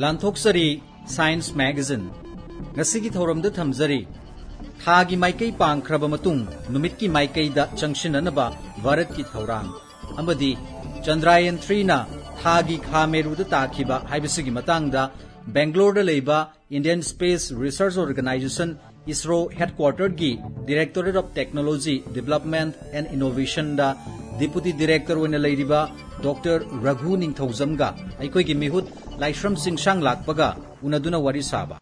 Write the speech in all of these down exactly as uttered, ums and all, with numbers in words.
ꯂꯥꯟꯊꯣꯛꯆꯔꯤ Science Magazine꯫ ꯉꯁꯤꯒꯤ ꯊꯧꯔꯝꯗ ꯊꯝꯖꯔꯤ: ꯊꯥꯒꯤ ꯃꯥꯏꯀꯩ ꯄꯥꯡꯈ꯭ꯔꯕ ꯃꯇꯨꯡ ꯅꯨꯃꯤꯠꯀꯤ ꯃꯥꯏꯀꯩꯗ ꯆꯪꯁꯤꯟꯅꯅꯕ ꯚꯥꯔꯠꯀꯤ ꯊꯧꯔꯥꯡ, ꯑꯃꯗꯤ ꯆꯟꯗ꯭ꯔꯥꯌꯟ ꯊ꯭ꯔꯤꯅ ꯊꯥꯒꯤ ꯈꯥ ꯃꯦꯔꯨꯗ ꯇꯥꯈꯤꯕ ꯍꯥꯏꯕꯁꯤꯒꯤ ꯃꯇꯥꯡꯗ ꯕꯦꯡꯒ꯭ꯂꯣꯔꯗ ꯂꯩꯕ Indian Space Research Organisation, ISRO headquarterꯒꯤ Directorate of Technology Development and Innovationꯗ Deputy Director ꯑꯣꯏꯅ ꯂꯩꯔꯤꯕ ꯗꯣꯛꯇꯔ ꯔꯘꯨ ꯅꯤꯡꯊꯧꯖꯝꯒ ꯑꯩꯈꯣꯏꯒꯤ ꯃꯤꯍꯨꯠ ꯂꯥꯏꯁ꯭ꯔꯝ ꯆꯤꯡꯁꯥꯡ ꯂꯥꯛꯄꯒ ꯎꯅꯗꯨꯅ ꯋꯥꯔꯤ ꯁꯥꯕ꯫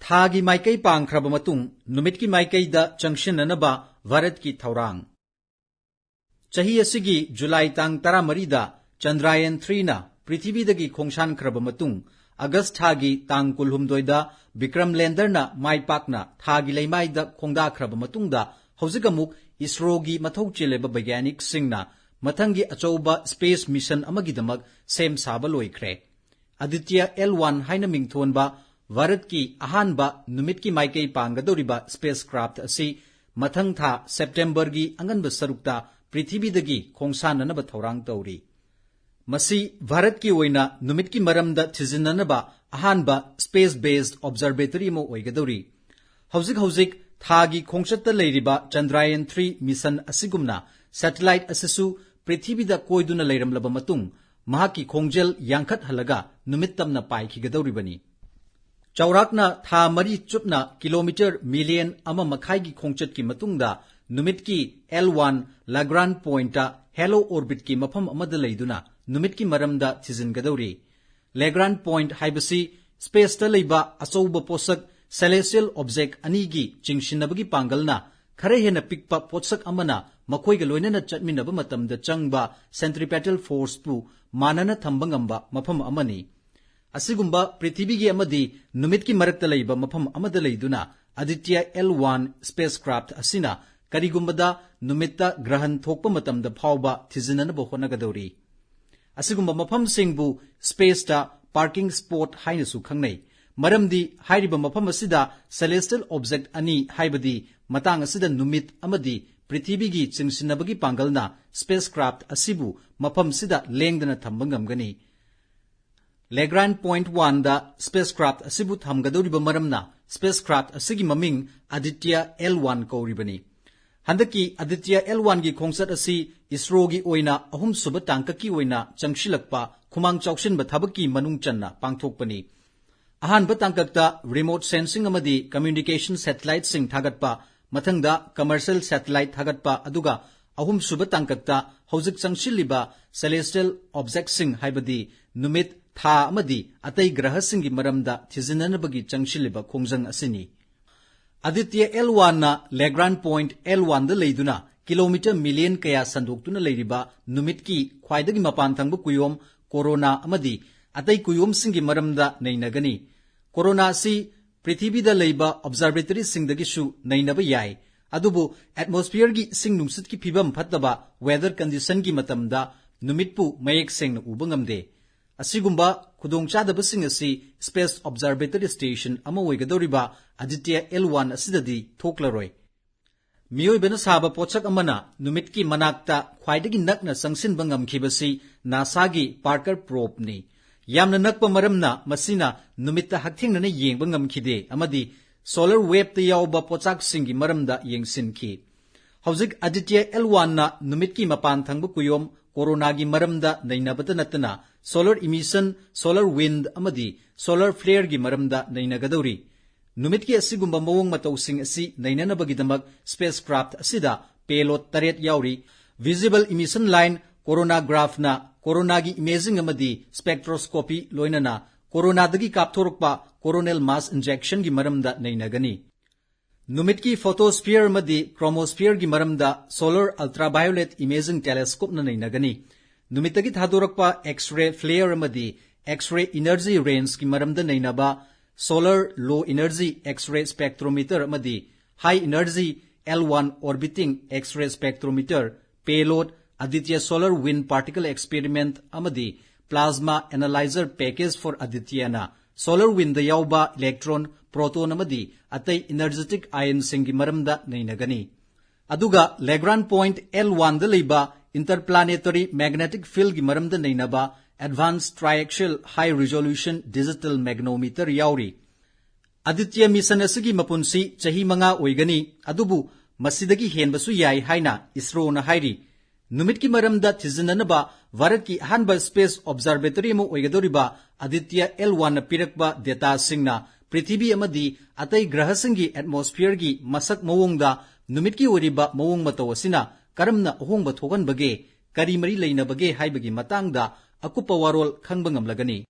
ꯊꯥꯒꯤ ꯃꯥꯏꯀꯩ ꯄꯥꯡꯈ꯭ꯔꯕ ꯃꯇꯨꯡ ꯅꯨꯃꯤꯠꯀꯤ ꯃꯥꯏꯀꯩꯗ ꯆꯪꯁꯤꯟꯅꯅꯕ ꯚꯥꯔꯠꯀꯤ ꯊꯧꯔꯥꯡ꯫ ꯆꯍꯤ ꯑꯁꯤꯒꯤ ꯖꯨꯂꯥꯏ ꯇꯥꯡ ꯇꯔꯥꯃꯔꯤꯗ ꯆꯟꯗ꯭ꯔꯥꯌꯟ ꯊ꯭ꯔꯤꯅ ꯄ꯭ꯔꯤꯊꯤꯕꯤꯗꯒꯤ ꯈꯣꯡꯁꯥꯟꯈ꯭ꯔꯕ ꯃꯇꯨꯡ, ꯑꯒꯁ ꯊꯥꯒꯤ ꯇꯥꯡ ꯀꯨꯟꯍꯨꯝꯗꯣꯏꯗ ꯕꯤꯀ꯭ꯔꯝ ꯂꯦꯟꯗꯔꯅ ꯃꯥꯏ ꯄꯥꯛꯅ ꯊꯥꯒꯤ ꯂꯩꯃꯥꯏꯗ ꯈꯣꯡꯗꯥꯈ꯭ꯔꯕ ꯃꯇꯨꯡꯗ, ꯍꯧꯖꯤꯛ ꯑꯃꯨꯛ ISROꯒꯤ ꯃꯊꯧ ꯆꯤꯜꯂꯤꯕ ꯕꯩꯒ꯭ꯌꯥꯅꯤꯛꯁꯤꯡꯅ ꯃꯊꯪꯒꯤ ꯑꯆꯧꯕ space mission ꯑꯃꯒꯤꯗꯃꯛ ꯁꯦꯝ ꯁꯥꯕ ꯂꯣꯏꯈ꯭ꯔꯦ꯫ ꯑꯗꯤꯇ꯭ꯌ ꯑꯦꯜ ꯋꯥꯟ ꯍꯥꯏꯅ ꯃꯤꯡꯊꯣꯟꯕ ꯚꯥꯔꯠꯀꯤ ꯑꯍꯥꯟꯕ ꯅꯨꯃꯤꯠꯀꯤ ꯃꯥꯏꯀꯩ ꯄꯥꯡꯒꯗꯧꯔꯤꯕ spacecraft ꯑꯁꯤ ꯃꯊꯪ ꯊꯥ ꯁꯦꯞꯇꯦꯝꯕꯔꯒꯤ ꯑꯉꯟꯕ ꯁꯔꯨꯛꯇ ꯄ꯭ꯔꯤꯊꯤꯕꯤꯗꯒꯤ ꯈꯣꯡꯁꯥꯟꯅꯅꯕ ꯊꯧꯔꯥꯡ ꯇꯧꯔꯤ꯫ ꯃꯁꯤ ꯚꯥꯔꯠꯀꯤ ꯑꯣꯏꯅ ꯅꯨꯃꯤꯠꯀꯤ ꯃꯔꯝꯗ ꯊꯤꯖꯤꯟꯅꯅꯕ ꯑꯍꯥꯟꯕ space based observatory ꯑꯃ ꯑꯣꯏꯒꯗꯧꯔꯤ꯫ ꯍꯧꯖꯤꯛ ꯍꯧꯖꯤꯛ ꯊꯥꯒꯤ ꯈꯣꯡꯆꯠꯇ ꯂꯩꯔꯤꯕ ꯆꯟꯗ꯭ꯔꯥꯌꯟ ꯊ꯭ꯔꯤ mission ꯑꯁꯤꯒꯨꯝꯅ satellite ꯑꯁꯤꯁꯨ ꯄ꯭ꯔꯤꯊꯤꯕꯤꯗ ꯀꯣꯏꯗꯨꯅ ꯂꯩꯔꯝꯂꯕ ꯃꯇꯨꯡ, ꯃꯍꯥꯛꯀꯤ ꯈꯣꯡꯖꯦꯜ ꯌꯥꯡꯈꯠꯍꯜꯂꯒ ꯅꯨꯃꯤꯠ ꯇꯝꯅ ꯄꯥꯏꯈꯤꯒꯗꯧꯔꯤꯕꯅꯤ꯫ ꯆꯥꯎꯔꯥꯛꯅ ꯊꯥ ꯃꯔꯤ ꯆꯨꯞꯅ ꯀꯤꯂꯣꯃꯤꯇꯔ ꯃꯤꯂꯤꯌꯟ ꯑꯃ ꯃꯈꯥꯏꯒꯤ ꯈꯣꯡꯆꯠꯀꯤ ꯃꯇꯨꯡꯗ, ꯅꯨꯃꯤꯠꯀꯤ ꯑꯦꯜ ꯋꯥꯟ Lagrange pointꯇ halo orbitꯀꯤ ꯃꯐꯝ ꯑꯃꯗ ꯂꯩꯗꯨꯅ ꯅꯨꯃꯤꯠꯀꯤ ꯃꯔꯝꯗ ꯊꯤꯖꯤꯟꯒꯗꯧꯔꯤ꯫ Lagrange point ꯍꯥꯏꯕꯁꯤ spaceꯇ ꯂꯩꯕ ꯑꯆꯧꯕ ꯄꯣꯠꯁꯛ celestial object ꯑꯅꯤꯒꯤ ꯆꯤꯡꯁꯤꯟꯅꯕꯒꯤ ꯄꯥꯡꯒꯜꯅ ꯈꯔ ꯍꯦꯟꯅ ꯄꯤꯛꯄ ꯄꯣꯠꯁꯛ ꯑꯃꯅ ꯃꯈꯣꯏꯒ ꯂꯣꯏꯅꯅ ꯆꯠꯃꯤꯟꯅꯕ ꯃꯇꯝꯗ ꯆꯪꯕ centripetal forceꯄꯨ ꯃꯥꯟꯅꯅ ꯊꯝꯕ ꯉꯝꯕ ꯃꯐꯝ ꯑꯃꯅꯤ꯫ ꯑꯁꯤꯒꯨꯝꯕ ꯄ꯭ꯔꯤꯊꯤꯕꯤꯒꯤ ꯑꯃꯗꯤ ꯅꯨꯃꯤꯠꯀꯤ ꯃꯔꯛꯇ ꯂꯩꯕ ꯃꯐꯝ ꯑꯃꯗ ꯂꯩꯗꯨꯅ, ꯑꯗꯤꯇ꯭ꯌ ꯑꯦꯜ ꯋꯥꯟ spacecraft ꯑꯁꯤꯅ ꯀꯔꯤꯒꯨꯝꯕꯗ ꯅꯨꯃꯤꯠꯇ ꯒ꯭ꯔꯍꯟ ꯊꯣꯛꯄ ꯃꯇꯝꯗ ꯐꯥꯎꯕ ꯊꯤꯖꯤꯟꯅꯅꯕ ꯍꯣꯠꯅꯒꯗꯧꯔꯤ꯫ ꯑꯁꯤꯒꯨꯝꯕ ꯃꯐꯝꯁꯤꯡꯕꯨ spaceꯇ parking spot ꯍꯥꯏꯅꯁꯨ ꯈꯪꯅꯩ꯫ ꯃꯔꯝꯗꯤ ꯍꯥꯏꯔꯤꯕ ꯃꯐꯝ ꯑꯁꯤꯗ celestial object ꯑꯅꯤ, ꯍꯥꯏꯕꯗꯤ ꯃꯇꯥꯡ ꯑꯁꯤꯗ ꯅꯨꯃꯤꯠ ꯑꯃꯗꯤ ꯄ꯭ꯔꯤꯊꯤꯕꯤꯒꯤ ꯆꯤꯡꯁꯤꯟꯅꯕꯒꯤ ꯄꯥꯡꯒꯜꯅ spacecraft ꯑꯁꯤꯕꯨ ꯃꯐꯝꯁꯤꯗ ꯂꯦꯡꯗꯅ ꯊꯝꯕ ꯉꯝꯒꯅꯤ꯫ Lagrange point oneꯗ spacecraft ꯑꯁꯤꯕꯨ ꯊꯝꯒꯗꯧꯔꯤꯕ ꯃꯔꯝꯅ spacecraft ꯑꯁꯤꯒꯤ ꯃꯃꯤꯡ Aditya L one ꯀꯧꯔꯤꯕꯅꯤ꯫ ꯍꯟꯗꯛꯀꯤ Aditya L oneꯒꯤ ꯈꯣꯡꯆꯠ ꯑꯁꯤ ISROꯒꯤ ꯑꯣꯏꯅ ꯑꯍꯨꯝꯁꯨꯕ ꯇꯥꯡꯀꯛꯀꯤ ꯑꯣꯏꯅ ꯆꯪꯁꯤꯜꯂꯛꯄ ꯈꯨꯃꯥꯡ ꯆꯥꯎꯁꯤꯟꯕ ꯊꯕꯛꯀꯤ ꯃꯅꯨꯡ ꯆꯟꯅ ꯄꯥꯡꯊꯣꯛꯄꯅꯤ꯫ ꯑꯍꯥꯟꯕ ꯇꯥꯡꯀꯛꯇ remote sensing ꯑꯃꯗꯤ communication satelliteꯁꯤꯡ ꯊꯥꯒꯠꯄ, ꯃꯊꯪꯗ commercial satellite ꯊꯥꯒꯠꯄ, ꯑꯗꯨꯒ ꯑꯍꯨꯝꯁꯨꯕ ꯇꯥꯡꯀꯛꯇ ꯍꯧꯖꯤꯛ ꯆꯪꯁꯤꯜꯂꯤꯕ celestial objectꯁꯤꯡ, ꯍꯥꯏꯕꯗꯤ ꯅꯨꯃꯤꯠ, ꯊꯥ ꯑꯃꯗꯤ ꯑꯇꯩ ꯒ꯭ꯔꯍꯁꯤꯡꯒꯤ ꯃꯔꯝꯗ ꯊꯤꯖꯤꯟꯅꯅꯕꯒꯤ ꯆꯪꯁꯤꯜꯂꯤꯕ ꯈꯣꯡꯖꯪ ꯑꯁꯤꯅꯤ꯫ Aditya L oneꯅ Lagrange point L oneꯗ ꯂꯩꯗꯨꯅ ꯀꯤꯂꯣꯃꯤꯇꯔ ꯃꯤꯂꯤꯌꯟ ꯀꯌꯥ ꯁꯟꯗꯣꯛꯇꯨꯅ ꯂꯩꯔꯤꯕ ꯅꯨꯃꯤꯠꯀꯤ ꯈ꯭ꯋꯥꯏꯗꯒꯤ ꯃꯄꯥꯟ ꯊꯪꯕ ꯀꯨꯌꯣꯝ, corona ꯑꯃꯗꯤ ꯑꯇꯩ ꯀꯨꯌꯣꯝꯁꯤꯡꯒꯤ ꯃꯔꯝꯗ ꯅꯩꯅꯒꯅꯤ꯫ Corona ꯑꯁꯤ ꯄ꯭ꯔꯤꯊꯤꯕꯤꯗ ꯂꯩꯕ observatoryꯁꯤꯡꯗꯒꯤꯁꯨ ꯅꯩꯅꯕ ꯌꯥꯏ, ꯑꯗꯨꯕꯨ atmosphereꯒꯤ ꯏꯁꯤꯡ ꯅꯨꯡꯁꯤꯠꯀꯤ ꯐꯤꯕꯝ ꯐꯠꯇꯕ, weather conditionꯒꯤ ꯃꯇꯝꯗ ꯅꯨꯃꯤꯠꯄꯨ ꯃꯌꯦꯛ ꯁꯦꯡꯅ ꯎꯕ ꯉꯝꯗꯦ꯫ ꯑꯁꯤꯒꯨꯝꯕ ꯈꯨꯗꯣꯡꯆꯥꯗꯕꯁꯤꯡ ꯑꯁꯤ Space Observatory Station ꯑꯃ ꯑꯣꯏꯒꯗꯧꯔꯤꯕ Aditya L one ꯑꯁꯤꯗꯗꯤ ꯊꯣꯛꯂꯔꯣꯏ꯫ ꯃꯤꯑꯣꯏꯕꯅ ꯁꯥꯕ ꯄꯣꯠꯁꯛ ꯑꯃꯅ ꯅꯨꯃꯤꯠꯀꯤ ꯃꯅꯥꯛꯇ ꯈ꯭ꯋꯥꯏꯗꯒꯤ ꯅꯛꯅ ꯆꯪꯁꯤꯟꯕ ꯉꯝꯈꯤꯕꯁꯤ NASAꯒꯤ Parker Probeꯅꯤ꯫ ꯌꯥꯝꯅ ꯅꯛꯄ ꯃꯔꯝꯅ ꯃꯁꯤꯅ ꯅꯨꯃꯤꯠꯇ ꯍꯛꯊꯦꯡꯅꯅ ꯌꯦꯡꯕ ꯉꯝꯈꯤꯗꯦ ꯑꯃꯗꯤ solar waveꯇ ꯌꯥꯎꯕ ꯄꯣꯠꯆꯥꯛꯁꯤꯡꯒꯤ ꯃꯔꯝꯗ ꯌꯦꯡꯁꯤꯟꯈꯤ꯫ ꯍꯧꯖꯤꯛ Aditya L oneꯅ ꯅꯨꯃꯤꯠꯀꯤ ꯃꯄꯥꯟ ꯊꯪꯕ ꯀꯨꯌꯣꯝ coronaꯒꯤ ꯃꯔꯝꯗ ꯅꯩꯅꯕꯇ ꯅꯠꯇꯅ solar emission, solar wind ꯑꯃꯗꯤ solar flareꯒꯤ ꯃꯔꯝꯗ ꯅꯩꯅꯒꯗꯧꯔꯤ꯫ ꯅꯨꯃꯤꯠꯀꯤ ꯑꯁꯤꯒꯨꯝꯕ ꯃꯑꯣꯡ ꯃꯇꯧꯁꯤꯡ ꯑꯁꯤ ꯅꯩꯅꯅꯕꯒꯤꯗꯃꯛ spacecraft ꯑꯁꯤꯗ payload ꯇꯔꯦꯠ ꯌꯥꯎꯔꯤ꯫ Visible emission line coronagraphꯅ coronaꯒꯤ imaging ꯑꯃꯗꯤ spectroscopy, ꯂꯣꯏꯅꯅ coronaꯗꯒꯤ ꯀꯥꯞꯊꯣꯔꯛꯄ coronal mass injectionꯒꯤ ꯃꯔꯝꯗ ꯅꯩꯅꯒꯅꯤ꯫ ꯅꯨꯃꯤꯠꯀꯤ photosphere ꯑꯃꯗꯤ chromosphereꯒꯤ ꯃꯔꯝꯗ solar ultraviolet imaging telescopeꯅ ꯅꯩꯅꯒꯅꯤ꯫ ꯅꯨꯃꯤꯠꯇꯒꯤ ꯊꯥꯗꯣꯔꯛꯄ X-ray flare ꯑꯃꯗꯤ X-ray energy rangeꯒꯤ ꯃꯔꯝꯗ ꯅꯩꯅꯕ solar low energy X-ray spectrometer ꯑꯃꯗꯤ high energy L one orbiting X-ray spectrometer, payload Aditya Solar Wind Particle Experiment ꯑꯃꯗꯤ Plasma Analyzer Package for Aditya-ꯅ solar wind-ꯗ ꯌꯥꯎꯕ electron, proton ꯑꯃꯗꯤ ꯑꯇꯩ energetic ion-ꯁꯤꯡꯒꯤ ꯃꯔꯝꯗ ꯅꯩꯅꯒꯅꯤ꯫ ꯑꯗꯨꯒ Lagrange point L one-ꯗ ꯂꯩꯕ interplanetary magnetic field-ꯒꯤ ꯃꯔꯝꯗ ꯅꯩꯅꯕ Advanced Triaxial High Resolution Digital Magnometer ꯌꯥꯎꯔꯤ꯫ ꯑꯗꯤꯇ꯭ꯌ mission ꯑꯁꯤꯒꯤ ꯃꯄꯨꯟꯁꯤ ꯆꯍꯤ ꯃꯉꯥ ꯑꯣꯏꯒꯅꯤ, ꯑꯗꯨꯕꯨ ꯃꯁꯤꯗꯒꯤ ꯍꯦꯟꯕꯁꯨ ꯌꯥꯏ ꯍꯥꯏꯅ ISRO-ꯅ ꯍꯥꯏꯔꯤ꯫ ꯅꯨꯃꯤꯠꯀꯤ ꯃꯔꯝꯗ ꯊꯤꯖꯤꯟꯅꯅꯕ ꯚꯥꯔꯠꯀꯤ ꯑꯍꯥꯟꯕ space observatory ꯑꯃ ꯑꯣꯏꯒꯗꯧꯔꯤꯕ ꯑꯗꯤꯇ꯭ꯌ L one-ꯅ ꯄꯤꯔꯛꯄ data-ꯁꯤꯡꯅ ꯄ꯭ꯔꯤꯊꯤꯕꯤ ꯑꯃꯗꯤ ꯑꯇꯩ ꯒ꯭ꯔꯍꯁꯤꯡꯒꯤ atmosphere-ꯒꯤ ꯃꯁꯛ ꯃꯑꯣꯡꯗ ꯅꯨꯃꯤꯠꯀꯤ ꯑꯣꯏꯔꯤꯕ ꯃꯑꯣꯡ ꯃꯇꯧ ꯑꯁꯤꯅ ꯀꯔꯝꯅ ꯑꯍꯣꯡꯕ ꯊꯣꯛꯍꯟꯕꯒꯦ, ꯀꯔꯤ ꯃꯔꯤ ꯂꯩꯅꯕꯒꯦ ꯍꯥꯏꯕꯒꯤ ꯃꯇꯥꯡꯗ ꯑꯀꯨꯞꯄ ꯋꯥꯔꯣꯜ ꯈꯪꯕ ꯉꯝꯂꯒꯅꯤ꯫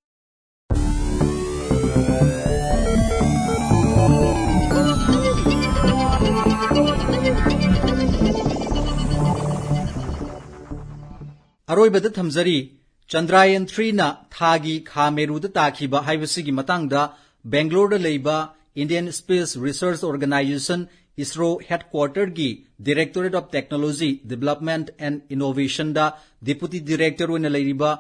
ꯑꯔꯣꯏꯕꯗ ꯊꯝꯖꯔꯤ, Chandrayaan three-ꯅ ꯊꯥꯒꯤ ꯈꯥ ꯃꯦꯔꯨꯗ ꯇꯥꯈꯤꯕ ꯍꯥꯏꯕꯁꯤꯒꯤ ꯃꯇꯥꯡꯗ ꯕꯦꯡꯒ꯭ꯂꯣꯔꯗ ꯂꯩꯕ Indian Space Research Organization, ISRO headquarter-ꯒꯤ Directorate of Technology, Development and Innovation-ꯗ Deputy Director ꯑꯣꯏꯅ ꯂꯩꯔꯤꯕ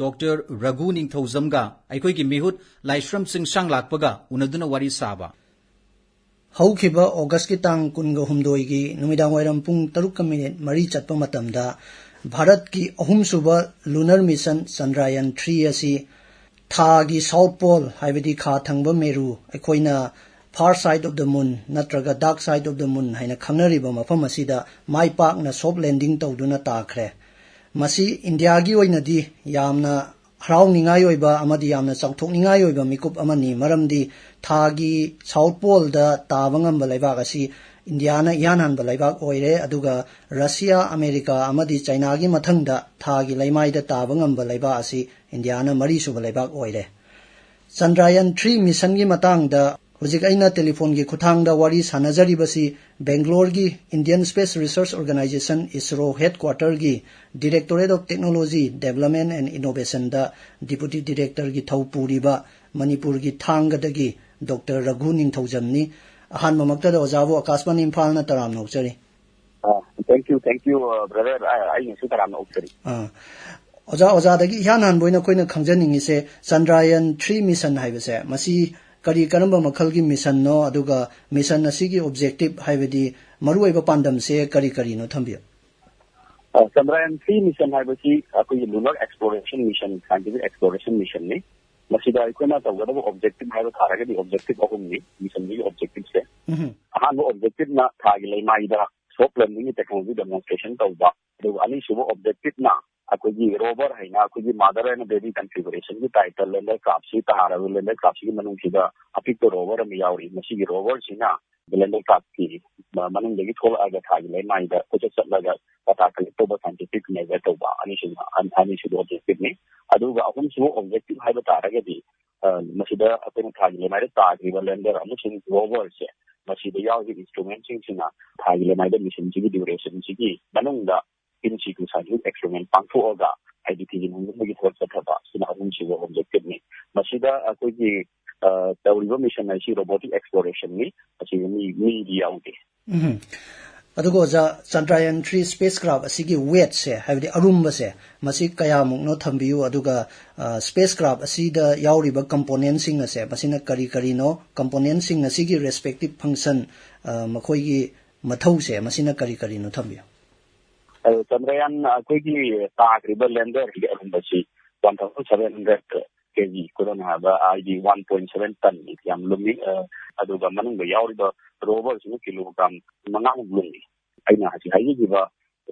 Doctor ꯔꯘꯨ ꯅꯤꯡꯊꯧꯖꯝꯒ ꯑꯩꯈꯣꯏꯒꯤ ꯃꯤꯍꯨꯠ ꯂꯥꯏꯁ꯭ꯔꯝ ꯁꯤꯡ ꯁꯥꯡꯂꯥꯛꯄꯒ ꯎꯅꯗꯨꯅ ꯋꯥꯔꯤ ꯁꯥꯕ꯫ ꯍꯧꯈꯤꯕ ꯑꯣꯒꯁꯀꯤ ꯇꯥꯡ ꯀꯨꯟꯒ ꯍꯨꯝꯗꯣꯏꯒꯤ ꯅꯨꯃꯤꯗꯥꯡ ꯋꯥꯏꯔꯝ ꯄꯨꯡ ꯇꯔꯨꯛꯀ ꯃꯤꯅꯤꯠ ꯃꯔꯤ ꯆꯠꯄ ꯃꯇꯝꯗ ꯚꯥꯔꯠꯀꯤ ꯑꯍꯨꯝꯁꯨꯕ lunar mission Chandrayaan three ꯑꯁꯤ ꯊꯥꯒꯤ south pole, ꯍꯥꯏꯕꯗꯤ ꯈꯥ ꯊꯪꯕ ꯃꯦꯔꯨ, ꯑꯩꯈꯣꯏꯅ far side of the moon ꯅꯠꯇ꯭ꯔꯒ dark side of the moon ꯍꯥꯏꯅ ꯈꯪꯅꯔꯤꯕ ꯃꯐꯝ ꯑꯁꯤꯗ ꯃꯥꯏ ꯄꯥꯛꯅ soft landing ꯇꯧꯗꯨꯅ ꯇꯥꯈ꯭ꯔꯦ꯫ ꯃꯁꯤ ꯏꯟꯗꯤꯌꯥꯒꯤ ꯑꯣꯏꯅꯗꯤ ꯌꯥꯝꯅ ꯍꯔꯥꯎꯅꯤꯡꯉꯥꯏ ꯑꯣꯏꯕ ꯑꯃꯗꯤ ꯌꯥꯝꯅ ꯆꯥꯎꯊꯣꯛꯅꯤꯡꯉꯥꯏ ꯑꯣꯏꯕ ꯃꯤꯀꯨꯞ ꯑꯃꯅꯤ, ꯃꯔꯝꯗꯤ ꯊꯥꯒꯤ south pole-ꯗ ꯇꯥꯕ ꯉꯝꯕ ꯂꯩꯕꯥꯛ ꯑꯁꯤ ꯏꯟꯗꯤꯌꯥꯅ ꯏꯍꯥꯟ ꯍꯥꯟꯕ ꯂꯩꯕꯥꯛ ꯑꯣꯏꯔꯦ, ꯑꯗꯨꯒ ꯔꯁꯤꯌꯥ, ꯑꯃꯦꯔꯤꯀꯥ ꯑꯃꯗꯤ ꯆꯥꯏꯅꯥꯒꯤ ꯃꯊꯪꯗ ꯊꯥꯒꯤ ꯂꯩꯃꯥꯏꯗ ꯇꯥꯕ ꯉꯝꯕ ꯂꯩꯕꯥꯛ ꯑꯁꯤ ꯏꯟꯗꯤꯌꯥꯅ ꯃꯔꯤꯁꯨꯕ ꯂꯩꯕꯥꯛ ꯑꯣꯏꯔꯦ꯫ Chandrayaan three mission-ꯒꯤ ꯃꯇꯥꯡꯗ ꯍꯧꯖꯤꯛ ꯑꯩꯅ telephone-ꯒꯤ ꯈꯨꯠꯊꯥꯡꯗ ꯋꯥꯔꯤ ꯁꯥꯟꯅꯖꯔꯤꯕꯁꯤ ꯕꯦꯡꯒ꯭ꯂꯣꯔꯒꯤ Indian Space Research Organisation, ISRO headquarter-ꯒꯤ Directorate of Technology, Development and Innovation-ꯗ Deputy Director-ꯒꯤ ꯊꯧ ꯄꯨꯔꯤꯕ ꯃꯅꯤꯄꯨꯔꯒꯤ ꯊꯥꯡꯒꯗꯒꯤ Doctor ꯔꯘꯨ ꯅꯤꯡꯊꯧꯖꯝꯅꯤ꯫ ꯑꯍꯥꯟꯕꯃꯛꯇꯗ ꯑꯣꯖꯥꯕꯨ ꯑꯀꯥꯁꯕꯥꯅꯤ ꯏꯝꯐꯥꯜꯅ ꯇꯔꯥꯝꯅ ꯑꯣꯛꯆꯔꯤ꯫ Thank you, thank you, brother. ꯑꯩꯅꯁꯨ ꯇꯔꯥꯝꯅ ꯑꯣꯛꯆꯔꯤ꯫ ꯑꯥ, ꯑꯣꯖꯥ, ꯑꯣꯖꯥꯗꯒꯤ ꯏꯍꯥꯟ ꯍꯥꯟꯕ ꯑꯣꯏꯅ ꯑꯩꯈꯣꯏꯅ ꯈꯪꯖꯅꯤꯡꯉꯤꯁꯦ, ꯆꯟꯗ꯭ꯔꯌꯥꯟ ꯊ꯭ꯔꯤ ꯃꯤꯁꯟ ꯍꯥꯏꯕꯁꯦ, ꯃꯁꯤ ꯀꯔꯤ ꯀꯔꯝꯕ ꯃꯈꯜꯒꯤ ꯃꯤꯁꯟꯅꯣ, ꯑꯗꯨꯒ ꯃꯤꯁꯟ ꯑꯁꯤꯒꯤ ꯑꯣꯕꯖꯦꯛꯇꯤꯚ, ꯍꯥꯏꯕꯗꯤ ꯃꯔꯨꯑꯣꯏꯕ ꯄꯥꯟꯗꯝꯁꯦ ꯀꯔꯤ ꯀꯔꯤꯅꯣ ꯊꯝꯕꯤꯌꯨ꯫ ꯑ, ꯆꯟꯗ꯭ꯔꯌꯥꯟ ꯊ꯭ꯔꯤ ꯃꯤꯁꯟ ꯍꯥꯏꯕꯁꯤ ꯑꯩꯈꯣꯏꯒꯤ lunar exploration mission, scientific exploration ꯃꯤꯁꯟꯅꯤ꯫ ꯃꯁꯤꯗ ꯑꯩꯈꯣꯏꯅ ꯇꯧꯒꯗꯕ ꯑꯣꯕꯖꯦꯛꯇꯤꯚ ꯍꯥꯏꯕ ꯇꯥꯔꯒꯗꯤ ꯑꯣꯕꯖꯦꯛꯇꯤꯚ ꯑꯍꯨꯝꯅꯤ ꯃꯤꯁꯟꯒꯤ ꯑꯣꯕꯖꯦꯛꯇꯤꯚꯁꯦ꯫ ꯎꯝ꯫ ꯑꯍꯥꯟꯕ ꯑꯣꯕꯖꯦꯛꯇꯤꯚꯅ ꯊꯥꯒꯤ ꯂꯩꯃꯥꯏꯗ ꯁꯣꯐ ꯂꯦꯟꯗꯤꯡꯒꯤ ꯇꯦꯛꯅꯣꯂꯣꯖꯤ ꯗꯦꯃꯣꯟꯁꯇ꯭ꯔꯦꯁꯟ ꯇꯧꯕ, ꯑꯗꯨꯒ ꯑꯅꯤꯁꯨꯕ ꯑꯣꯕꯖꯦꯛꯇꯤꯚꯅ ꯑꯩꯈꯣꯏꯒꯤ ꯔꯣꯚꯔ ꯍꯥꯏꯅ ꯑꯩꯈꯣꯏꯒꯤ ꯃꯥꯗꯔ ꯑꯦꯟ ꯕꯦꯕꯤ ꯀꯟꯐꯤꯒꯔꯦꯁꯟꯒꯤ ꯇꯥꯏꯞꯇ ꯂꯦꯟꯗꯔ ꯀ꯭ꯔꯥꯐꯁꯤ ꯇꯥꯔꯒ ꯂꯦꯟꯗꯔ ꯀ꯭ꯔꯥꯐꯁꯤꯒꯤ ꯃꯅꯨꯡꯁꯤꯗ ꯑꯄꯤꯛꯄ ꯔꯣꯚꯔ ꯑꯃ ꯌꯥꯎꯔꯤ꯫ ꯃꯁꯤꯒꯤ ꯔꯣꯚꯔꯁꯤꯅ ꯂꯦꯟꯗꯔ ꯀ꯭ꯔꯥꯐꯀꯤ ꯃꯅꯨꯡꯗꯒꯤ ꯊꯣꯛꯂꯛꯑꯒ ꯊꯥꯒꯤ ꯂꯩꯃꯥꯏꯗ ꯀꯣꯏꯆꯠ ꯆꯠꯂꯒ ꯗꯥꯇꯥ ꯀꯂꯦꯛ ꯇꯧꯕ, ꯁꯥꯏꯟꯇꯤꯐꯤꯛ ꯃꯦꯖꯔ ꯇꯧꯕ, ꯑꯅꯤꯁꯨꯕ, ꯑꯅꯤꯁꯨꯕ ꯑꯣꯕꯖꯦꯛꯇꯤꯚꯅꯤ꯫ ꯑꯗꯨꯒ ꯑꯍꯨꯝꯁꯨꯕ ꯑꯣꯕꯖꯦꯛꯇꯤꯚ ꯍꯥꯏꯕ ꯇꯥꯔꯒꯗꯤ, ꯑ, ꯃꯁꯤꯗ ꯑꯩꯈꯣꯏꯅ ꯊꯥꯒꯤ ꯂꯩꯃꯥꯏꯗ ꯇꯥꯈ꯭ꯔꯤꯕ ꯂꯦꯟꯗꯔ ꯑꯃꯁꯨꯡ ꯔꯣꯚꯔꯁꯦ, ꯃꯁꯤꯗ ꯌꯥꯎꯔꯤꯕ ꯏꯟꯁꯇ꯭ꯔꯨꯃꯦꯟꯁꯤꯡꯁꯤꯅ ꯊꯥꯒꯤ ꯂꯩꯃꯥꯏꯗ ꯃꯤꯁꯟꯁꯤꯒꯤ ꯗ꯭ꯌꯨꯔꯦꯁꯟꯁꯤꯒꯤ ꯃꯅꯨꯡꯗ ꯏꯟ ꯁꯤꯇꯨ ꯁꯥꯏꯟꯇꯤꯐꯤꯛ ꯑꯦꯛꯁꯄꯦꯔꯤꯃꯦꯟ ꯄꯥꯡꯊꯣꯛꯑꯒ ꯍꯥꯏꯗꯤ ꯊꯤꯖꯤꯟ ꯍꯨꯝꯖꯤꯟꯕꯒꯤ ꯊꯕꯛ ꯆꯠꯊꯕ, ꯁꯤꯅ ꯑꯍꯨꯝꯁꯨꯕ ꯑꯣꯕꯖꯦꯛꯇꯤꯚꯅꯤ꯫ ꯃꯁꯤꯗ ꯑꯩꯈꯣꯏꯒꯤ, ꯑ, ꯇꯧꯔꯤꯕ ꯃꯤꯁꯟ ꯑꯁꯤ ꯔꯣꯕꯣꯇꯤꯛ ꯑꯦꯛꯁꯄ꯭ꯂꯣꯔꯦꯁꯟꯅꯤ꯫ ꯃꯁꯤꯗ ꯃꯤ, ꯃꯤꯗꯤ ꯌꯥꯎꯗꯦ꯫ ꯎꯝ꯫ ꯑꯗꯨꯒ ꯑꯣꯖꯥ, ꯆꯟꯗ꯭ꯔꯌꯥꯟ ꯊ꯭ꯔꯤ ꯁ꯭ꯄꯦꯁ ꯀ꯭ꯔꯥꯐ ꯑꯁꯤꯒꯤ ꯋꯦꯠꯁꯦ, ꯍꯥꯏꯕꯗꯤ ꯑꯔꯨꯝꯕꯁꯦ, ꯃꯁꯤ ꯀꯌꯥꯃꯨꯛꯅꯣ ꯊꯝꯕꯤꯌꯨ, ꯑꯗꯨꯒ, ꯑ, ꯁ꯭ꯄꯦꯁ ꯀ꯭ꯔꯥꯐ ꯑꯁꯤꯗ ꯌꯥꯎꯔꯤꯕ ꯀꯝꯄꯣꯅꯦꯟꯁꯤꯡ ꯑꯁꯦ, ꯃꯁꯤꯅ ꯀꯔꯤ ꯀꯔꯤꯅꯣ, ꯀꯝꯄꯣꯅꯦꯟꯁꯤꯡ ꯑꯁꯤꯒꯤ ꯔꯦꯁꯄꯦꯛꯇꯤꯚ ꯐꯪꯁꯟ, ꯑ, ꯃꯈꯣꯏꯒꯤ ꯃꯊꯧꯁꯦ, ꯃꯁꯤꯅ ꯀꯔꯤ ꯀꯔꯤꯅꯣ ꯊꯝꯕꯤꯌꯨ꯫ ꯑ, ꯆꯟꯗ꯭ꯔꯌꯥꯟ ꯑꯩꯈꯣꯏꯒꯤ ꯇꯥꯈ꯭ꯔꯤꯕ ꯂꯦꯟꯗꯔꯒꯤ ꯑꯔꯨꯝꯕꯁꯤ ꯋꯥꯟ ꯊꯥꯎꯖꯟ ꯁꯚꯦꯟ ꯍꯟꯗ꯭ꯔꯦꯠ ꯀꯦ ꯖꯤ, ꯈꯨꯗꯝ ꯍꯥꯏꯔꯕ, ꯍꯥꯏꯗꯤ ꯋꯥꯟ ꯄꯣꯏꯟ ꯁꯚꯦꯟ ꯇꯟꯅꯤ, ꯌꯥꯝ ꯂꯨꯝꯃꯤ꯫ ꯑ, ꯑꯗꯨꯒ ꯃꯅꯨꯡꯗ ꯌꯥꯎꯔꯤꯕ ꯔꯣꯕꯔꯁꯤꯅ ꯀꯤꯂꯣꯒ꯭ꯔꯥꯝ ꯃꯉꯥꯃꯨꯛ ꯂꯨꯝꯃꯤ꯫ ꯑꯩꯅ ꯍꯧꯖꯤꯛ ꯍꯥꯏꯖꯈꯤꯕ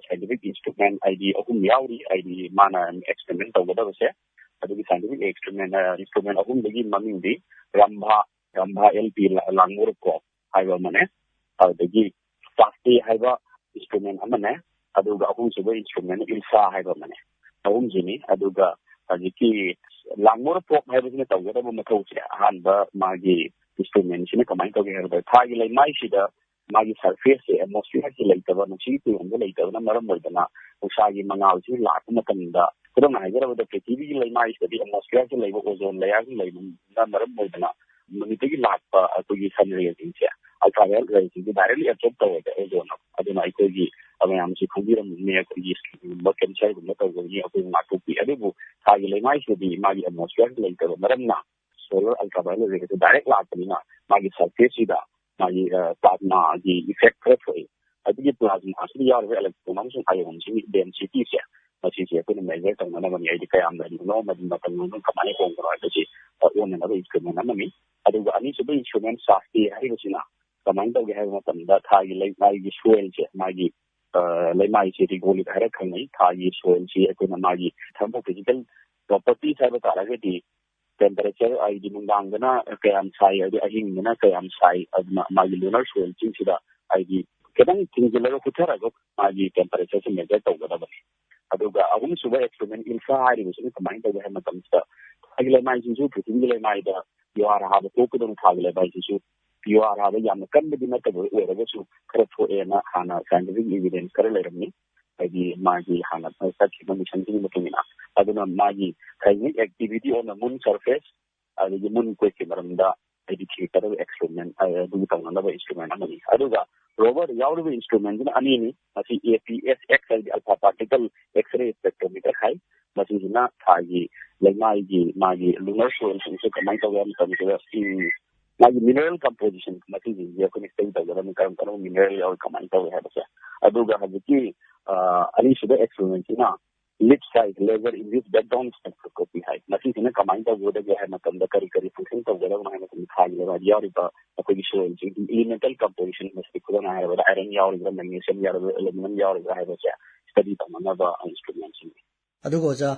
ꯁꯥꯏꯟꯇꯤꯐꯤꯛ ꯏꯟꯁꯇ꯭ꯔꯨꯃꯦꯟ ꯍꯥꯏꯗꯤ ꯑꯍꯨꯝ ꯌꯥꯎꯔꯤ, ꯍꯥꯏꯗꯤ ꯃꯥꯅ ꯑꯦꯛꯁꯄꯦꯔꯤꯃꯦꯟ ꯇꯧꯒꯗꯕꯁꯦ꯫ ꯑꯗꯨꯒꯤ ꯁꯥꯏꯟꯇꯤꯐꯤꯛ ꯑꯦꯛꯁꯄꯦꯔꯤꯃꯦꯟ, ꯑ, ꯏꯟꯁꯇ꯭ꯔꯨꯃꯦꯟ ꯑꯍꯨꯝꯗꯒꯤ ꯃꯃꯤꯡꯗꯤ ꯔꯝꯚꯥ, ꯔꯝꯚꯥ ꯑꯦꯜ ꯄꯤ ꯂꯥ-, ꯂꯥꯡꯃꯣꯔ ꯀ꯭ꯔꯣꯞ ꯍꯥꯏꯕ ꯑꯃꯅꯦ, ꯑꯗꯨꯗꯒꯤ ꯆꯥꯁꯇꯦ ꯍꯥꯏꯕ ꯏꯟꯁꯇ꯭ꯔꯨꯃꯦꯟ ꯑꯃꯅꯦ, ꯑꯗꯨꯒ ꯑꯍꯨꯝꯁꯨꯕ ꯏꯟꯁꯇ꯭ꯔꯨꯃꯦꯟ ꯏꯜꯁꯥ ꯍꯥꯏꯕ ꯑꯃꯅꯦ꯫ ꯑꯍꯨꯝꯁꯤꯅꯤ꯫ ꯑꯗꯨꯒ ꯍꯧꯖꯤꯛꯀꯤ ꯂꯥꯡꯃꯣꯔ ꯄ꯭ꯔꯣꯞ ꯍꯥꯏꯕꯁꯤꯅ ꯇꯧꯒꯗꯕ ꯃꯊꯧꯁꯦ, ꯑꯍꯥꯟꯕ ꯃꯥꯒꯤ ꯏꯟꯁꯇ꯭ꯔꯨꯃꯦꯟꯁꯤꯅ ꯀꯃꯥꯏꯅ ꯇꯧꯒꯦ ꯍꯥꯏꯕꯗ, ꯊꯥꯒꯤ ꯂꯩꯃꯥꯏꯁꯤꯗ ꯃꯥꯒꯤ ꯁꯔꯐꯦꯁꯁꯦ ꯑꯦꯠꯃꯣꯁꯐꯤꯌꯔꯁꯤ ꯂꯩꯇꯕ, ꯅꯨꯡꯁꯤꯠꯀꯤ ꯀꯨꯌꯣꯟꯗ ꯂꯩꯇꯕꯅ ꯃꯔꯝ ꯑꯣꯏꯗꯅ ꯅꯨꯡꯁꯥꯒꯤ ꯃꯉꯥꯜꯁꯤ ꯂꯥꯛꯄ ꯃꯇꯝꯗ, ꯈꯨꯗꯝ ꯑꯣꯏꯅ ꯍꯥꯏꯖꯔꯕꯗ, ꯄ꯭ꯔꯤꯊꯤꯕꯤꯒꯤ ꯂꯩꯃꯥꯏꯁꯤꯗꯗꯤ ꯑꯦꯠꯃꯣꯁꯐꯤꯌꯔꯁꯤ ꯂꯩꯕ, ꯑꯣꯖꯣꯟ ꯂꯦꯌꯔꯁꯤ ꯂꯩꯕꯅ ꯃꯔꯝ ꯑꯣꯏꯗꯅ ꯅꯨꯃꯤꯠꯇꯒꯤ ꯂꯥꯛꯄ ꯑꯩꯈꯣꯏꯒꯤ ꯁꯟ ꯔꯦꯁꯤꯡꯁꯦ Ultraviolet ray ꯁꯤꯗꯤ directly absorb ꯇꯧꯋꯦꯕ ozone ꯅ꯫ ꯑꯗꯨꯅ ꯑꯩꯈꯣꯏꯒꯤ ꯃꯌꯥꯝꯁꯨ ꯈꯪꯕꯤꯔꯝꯒꯅꯤ, ꯑꯩꯈꯣꯏꯒꯤ skin ꯒꯨꯝꯕ cancer ꯒꯨꯝꯕ ꯇꯧꯕꯒꯤ ꯑꯩꯈꯣꯏ ꯉꯥꯛꯊꯣꯛꯄꯤ꯫ ꯑꯗꯨꯕꯨ ꯊꯥꯒꯤ ꯂꯩꯃꯥꯏꯁꯤꯗꯗꯤ ꯃꯥꯒꯤ atmosphere ꯂꯩꯇꯕ ꯃꯔꯝꯅ solar ultraviolet ray ꯁꯦ direct ꯂꯥꯛꯄꯅꯤꯅ ꯃꯥꯒꯤ surface ꯁꯤꯗ ꯃꯥꯒꯤ plasma ꯒꯤ effect ꯈꯔ ꯊꯣꯛꯏ꯫ ꯑꯗꯨꯒꯤ plasma ꯁꯤꯗ ꯌꯥꯎꯔꯤꯕ electron ꯑꯃꯁꯨꯡ ion ꯁꯤꯒꯤ density ꯁꯦ, ꯃꯁꯤꯁꯦ ꯑꯩꯈꯣꯏꯅ measure ꯇꯧꯅꯅꯕꯅꯤ꯫ ꯍꯥꯏꯗꯤ ꯀꯌꯥꯝ ꯂꯩꯔꯤꯕꯅꯣ ꯑꯃꯗꯤ ꯃꯇꯝ ꯑꯃꯗ ꯀꯃꯥꯏꯅ ꯍꯣꯡꯕꯅꯣ ꯍꯥꯏꯕꯁꯤ ꯑꯣꯟꯅꯅꯕ instrument ꯑꯃꯅꯤ꯫ ꯑꯗꯨꯒ ꯑꯅꯤꯁꯨꯕ instrument SASTE ꯍꯥꯏꯔꯤꯕꯁꯤꯅ ꯀꯃꯥꯏꯅ ꯇꯧꯒꯦ ꯍꯥꯏꯕ ꯃꯇꯝꯗ ꯊꯥꯒꯤ ꯂꯩꯃꯥꯏꯒꯤ soil ꯁꯦ, ꯃꯥꯒꯤ ꯂꯩꯃꯥꯏꯁꯦ regolith ꯍꯥꯏꯔ ꯈꯪꯅꯩ꯫ ꯊꯥꯒꯤ soil ꯁꯤ ꯑꯩꯈꯣꯏꯅ ꯃꯥꯒꯤ thermophysical properties ꯍꯥꯏꯕ ꯇꯥꯔꯒꯗꯤ temperature ꯍꯥꯏꯗꯤ ꯅꯨꯡꯗꯥꯡꯗꯅ ꯀꯌꯥꯝ ꯁꯥꯏ, ꯑꯗꯩ ꯑꯍꯤꯡꯗꯅ ꯀꯌꯥꯝ ꯁꯥꯏ, ꯑꯗꯨꯅ ꯃꯥꯒꯤ lunar soil ꯁꯤꯡꯁꯤꯗ ꯍꯥꯏꯗꯤ ꯈꯤꯇꯪ ꯊꯤꯡꯖꯤꯜꯂꯒ ꯍꯨꯊꯔꯒ ꯃꯥꯒꯤ temperature ꯁꯦ measure ꯇꯧꯒꯗꯕꯅꯤ꯫ ꯑꯗꯨꯒ ꯑꯍꯨꯝꯁꯨꯕ experiment ILSA ꯍꯥꯏꯔꯤꯕꯁꯤꯅ ꯀꯃꯥꯏꯅ ꯇꯧꯒꯦ ꯍꯥꯏꯕ ꯃꯇꯝꯁꯤꯗ ꯊꯥꯒꯤ ꯂꯩꯃꯥꯏꯁꯤꯁꯨ ꯄ꯭ꯔꯤꯊꯤꯕꯤꯒꯤ ꯂꯩꯃꯥꯏꯗ ꯄꯤꯋꯥꯔ ꯍꯥꯕ ꯊꯣꯛꯀꯗꯧꯅ ꯊꯥꯒꯤ ꯂꯩꯃꯥꯏꯁꯤꯁꯨ ꯄꯤꯋꯥꯔ ꯍꯥꯕ ꯌꯥꯝꯅ ꯀꯟꯕꯗꯤ ꯅꯠꯇꯕ ꯑꯣꯏꯔꯒꯁꯨ ꯈꯔ ꯊꯣꯛꯑꯦꯅ ꯍꯥꯟꯅ scientific evidence ꯈꯔ ꯂꯩꯔꯝꯃꯤ꯫ ꯍꯥꯏꯗꯤ ꯃꯥꯒꯤ ꯍꯥꯟꯅ ꯆꯠꯈꯤꯕ ꯃꯤꯁꯟꯁꯤꯒꯤ ꯃꯇꯨꯡ ꯏꯟꯅ꯫ ꯑꯗꯨꯅ ꯃꯥꯒꯤ seismic activity on the moon surface ꯑꯗꯒꯤ moon quake ꯀꯤ ꯃꯔꯝꯗ ꯍꯥꯏꯗꯤ ꯊꯤꯒꯠꯀꯗꯕ experiment ꯑꯗꯨꯒꯤ ꯇꯧꯅꯅꯕ instrument ꯑꯃꯅꯤ꯫ ꯑꯗꯨꯒ rover ꯗ ꯌꯥꯎꯔꯤꯕ instrument ꯁꯤꯅ ꯑꯅꯤꯅꯤ꯫ ꯃꯁꯤ APSX ꯍꯥꯏꯗꯤ alpha particle X-ray spectrometer ꯍꯥꯏ꯫ ꯃꯁꯤꯁꯤꯅ ꯊꯥꯒꯤ ꯂꯩꯃꯥꯏꯒꯤ ꯃꯥꯒꯤ lunar soil ꯁꯤꯡꯁꯦ ꯀꯃꯥꯏꯅ ꯇꯧꯒꯦ ꯍꯥꯏꯕ ꯃꯇꯝꯁꯤꯗ ꯎꯝ, ꯃꯥꯒꯤ mineral composition ꯃꯁꯤꯁꯤꯡꯁꯦ ꯑꯩꯈꯣꯏꯅ study ꯇꯧꯒꯗꯕꯅꯤ, ꯀꯔꯝ ꯀꯔꯝꯕ mineral ꯌꯥꯎꯔꯤ, ꯀꯃꯥꯏꯅ ꯇꯧꯏ ꯍꯥꯏꯕꯁꯦ꯫ ꯑꯗꯨꯒ ꯍꯧꯖꯤꯛꯀꯤ ꯑ, ꯑꯅꯤꯁꯨꯕ experiment ꯁꯤꯅ leaf size laser induced background spectroscopy ꯍꯥꯏ꯫ ꯃꯁꯤꯁꯤꯅ ꯀꯃꯥꯏꯅ ꯇꯧꯒꯗꯒꯦ ꯍꯥꯏꯕ ꯃꯇꯝꯗ ꯀꯔꯤ ꯀꯔꯤ function ꯇꯧꯒꯗꯕꯅꯣ ꯍꯥꯏꯕ ꯃꯇꯝꯗ ꯊꯥꯒꯤ ꯂꯩꯃꯥꯏꯗ ꯌꯥꯎꯔꯤꯕ ꯑꯩꯈꯣꯏꯒꯤ soil ꯁꯤꯡꯒꯤ elemental composition, ꯃꯁꯤꯗꯤ ꯈꯨꯗꯝ ꯑꯣꯏꯅ ꯍꯥꯏꯔꯕꯗ iron ꯌꯥꯎꯔꯤꯕ꯭ꯔꯥ, magnesium ꯌꯥꯎꯔꯤꯕ꯭ꯔꯥ, aluminum ꯌꯥꯎꯔꯤꯕ꯭ꯔꯥ ꯍꯥꯏꯕꯁꯦ study ꯇꯧꯅꯅꯕ instrument ꯁꯤꯡꯅꯤ꯫ ꯑꯗꯨꯒ ꯑꯣꯖꯥ,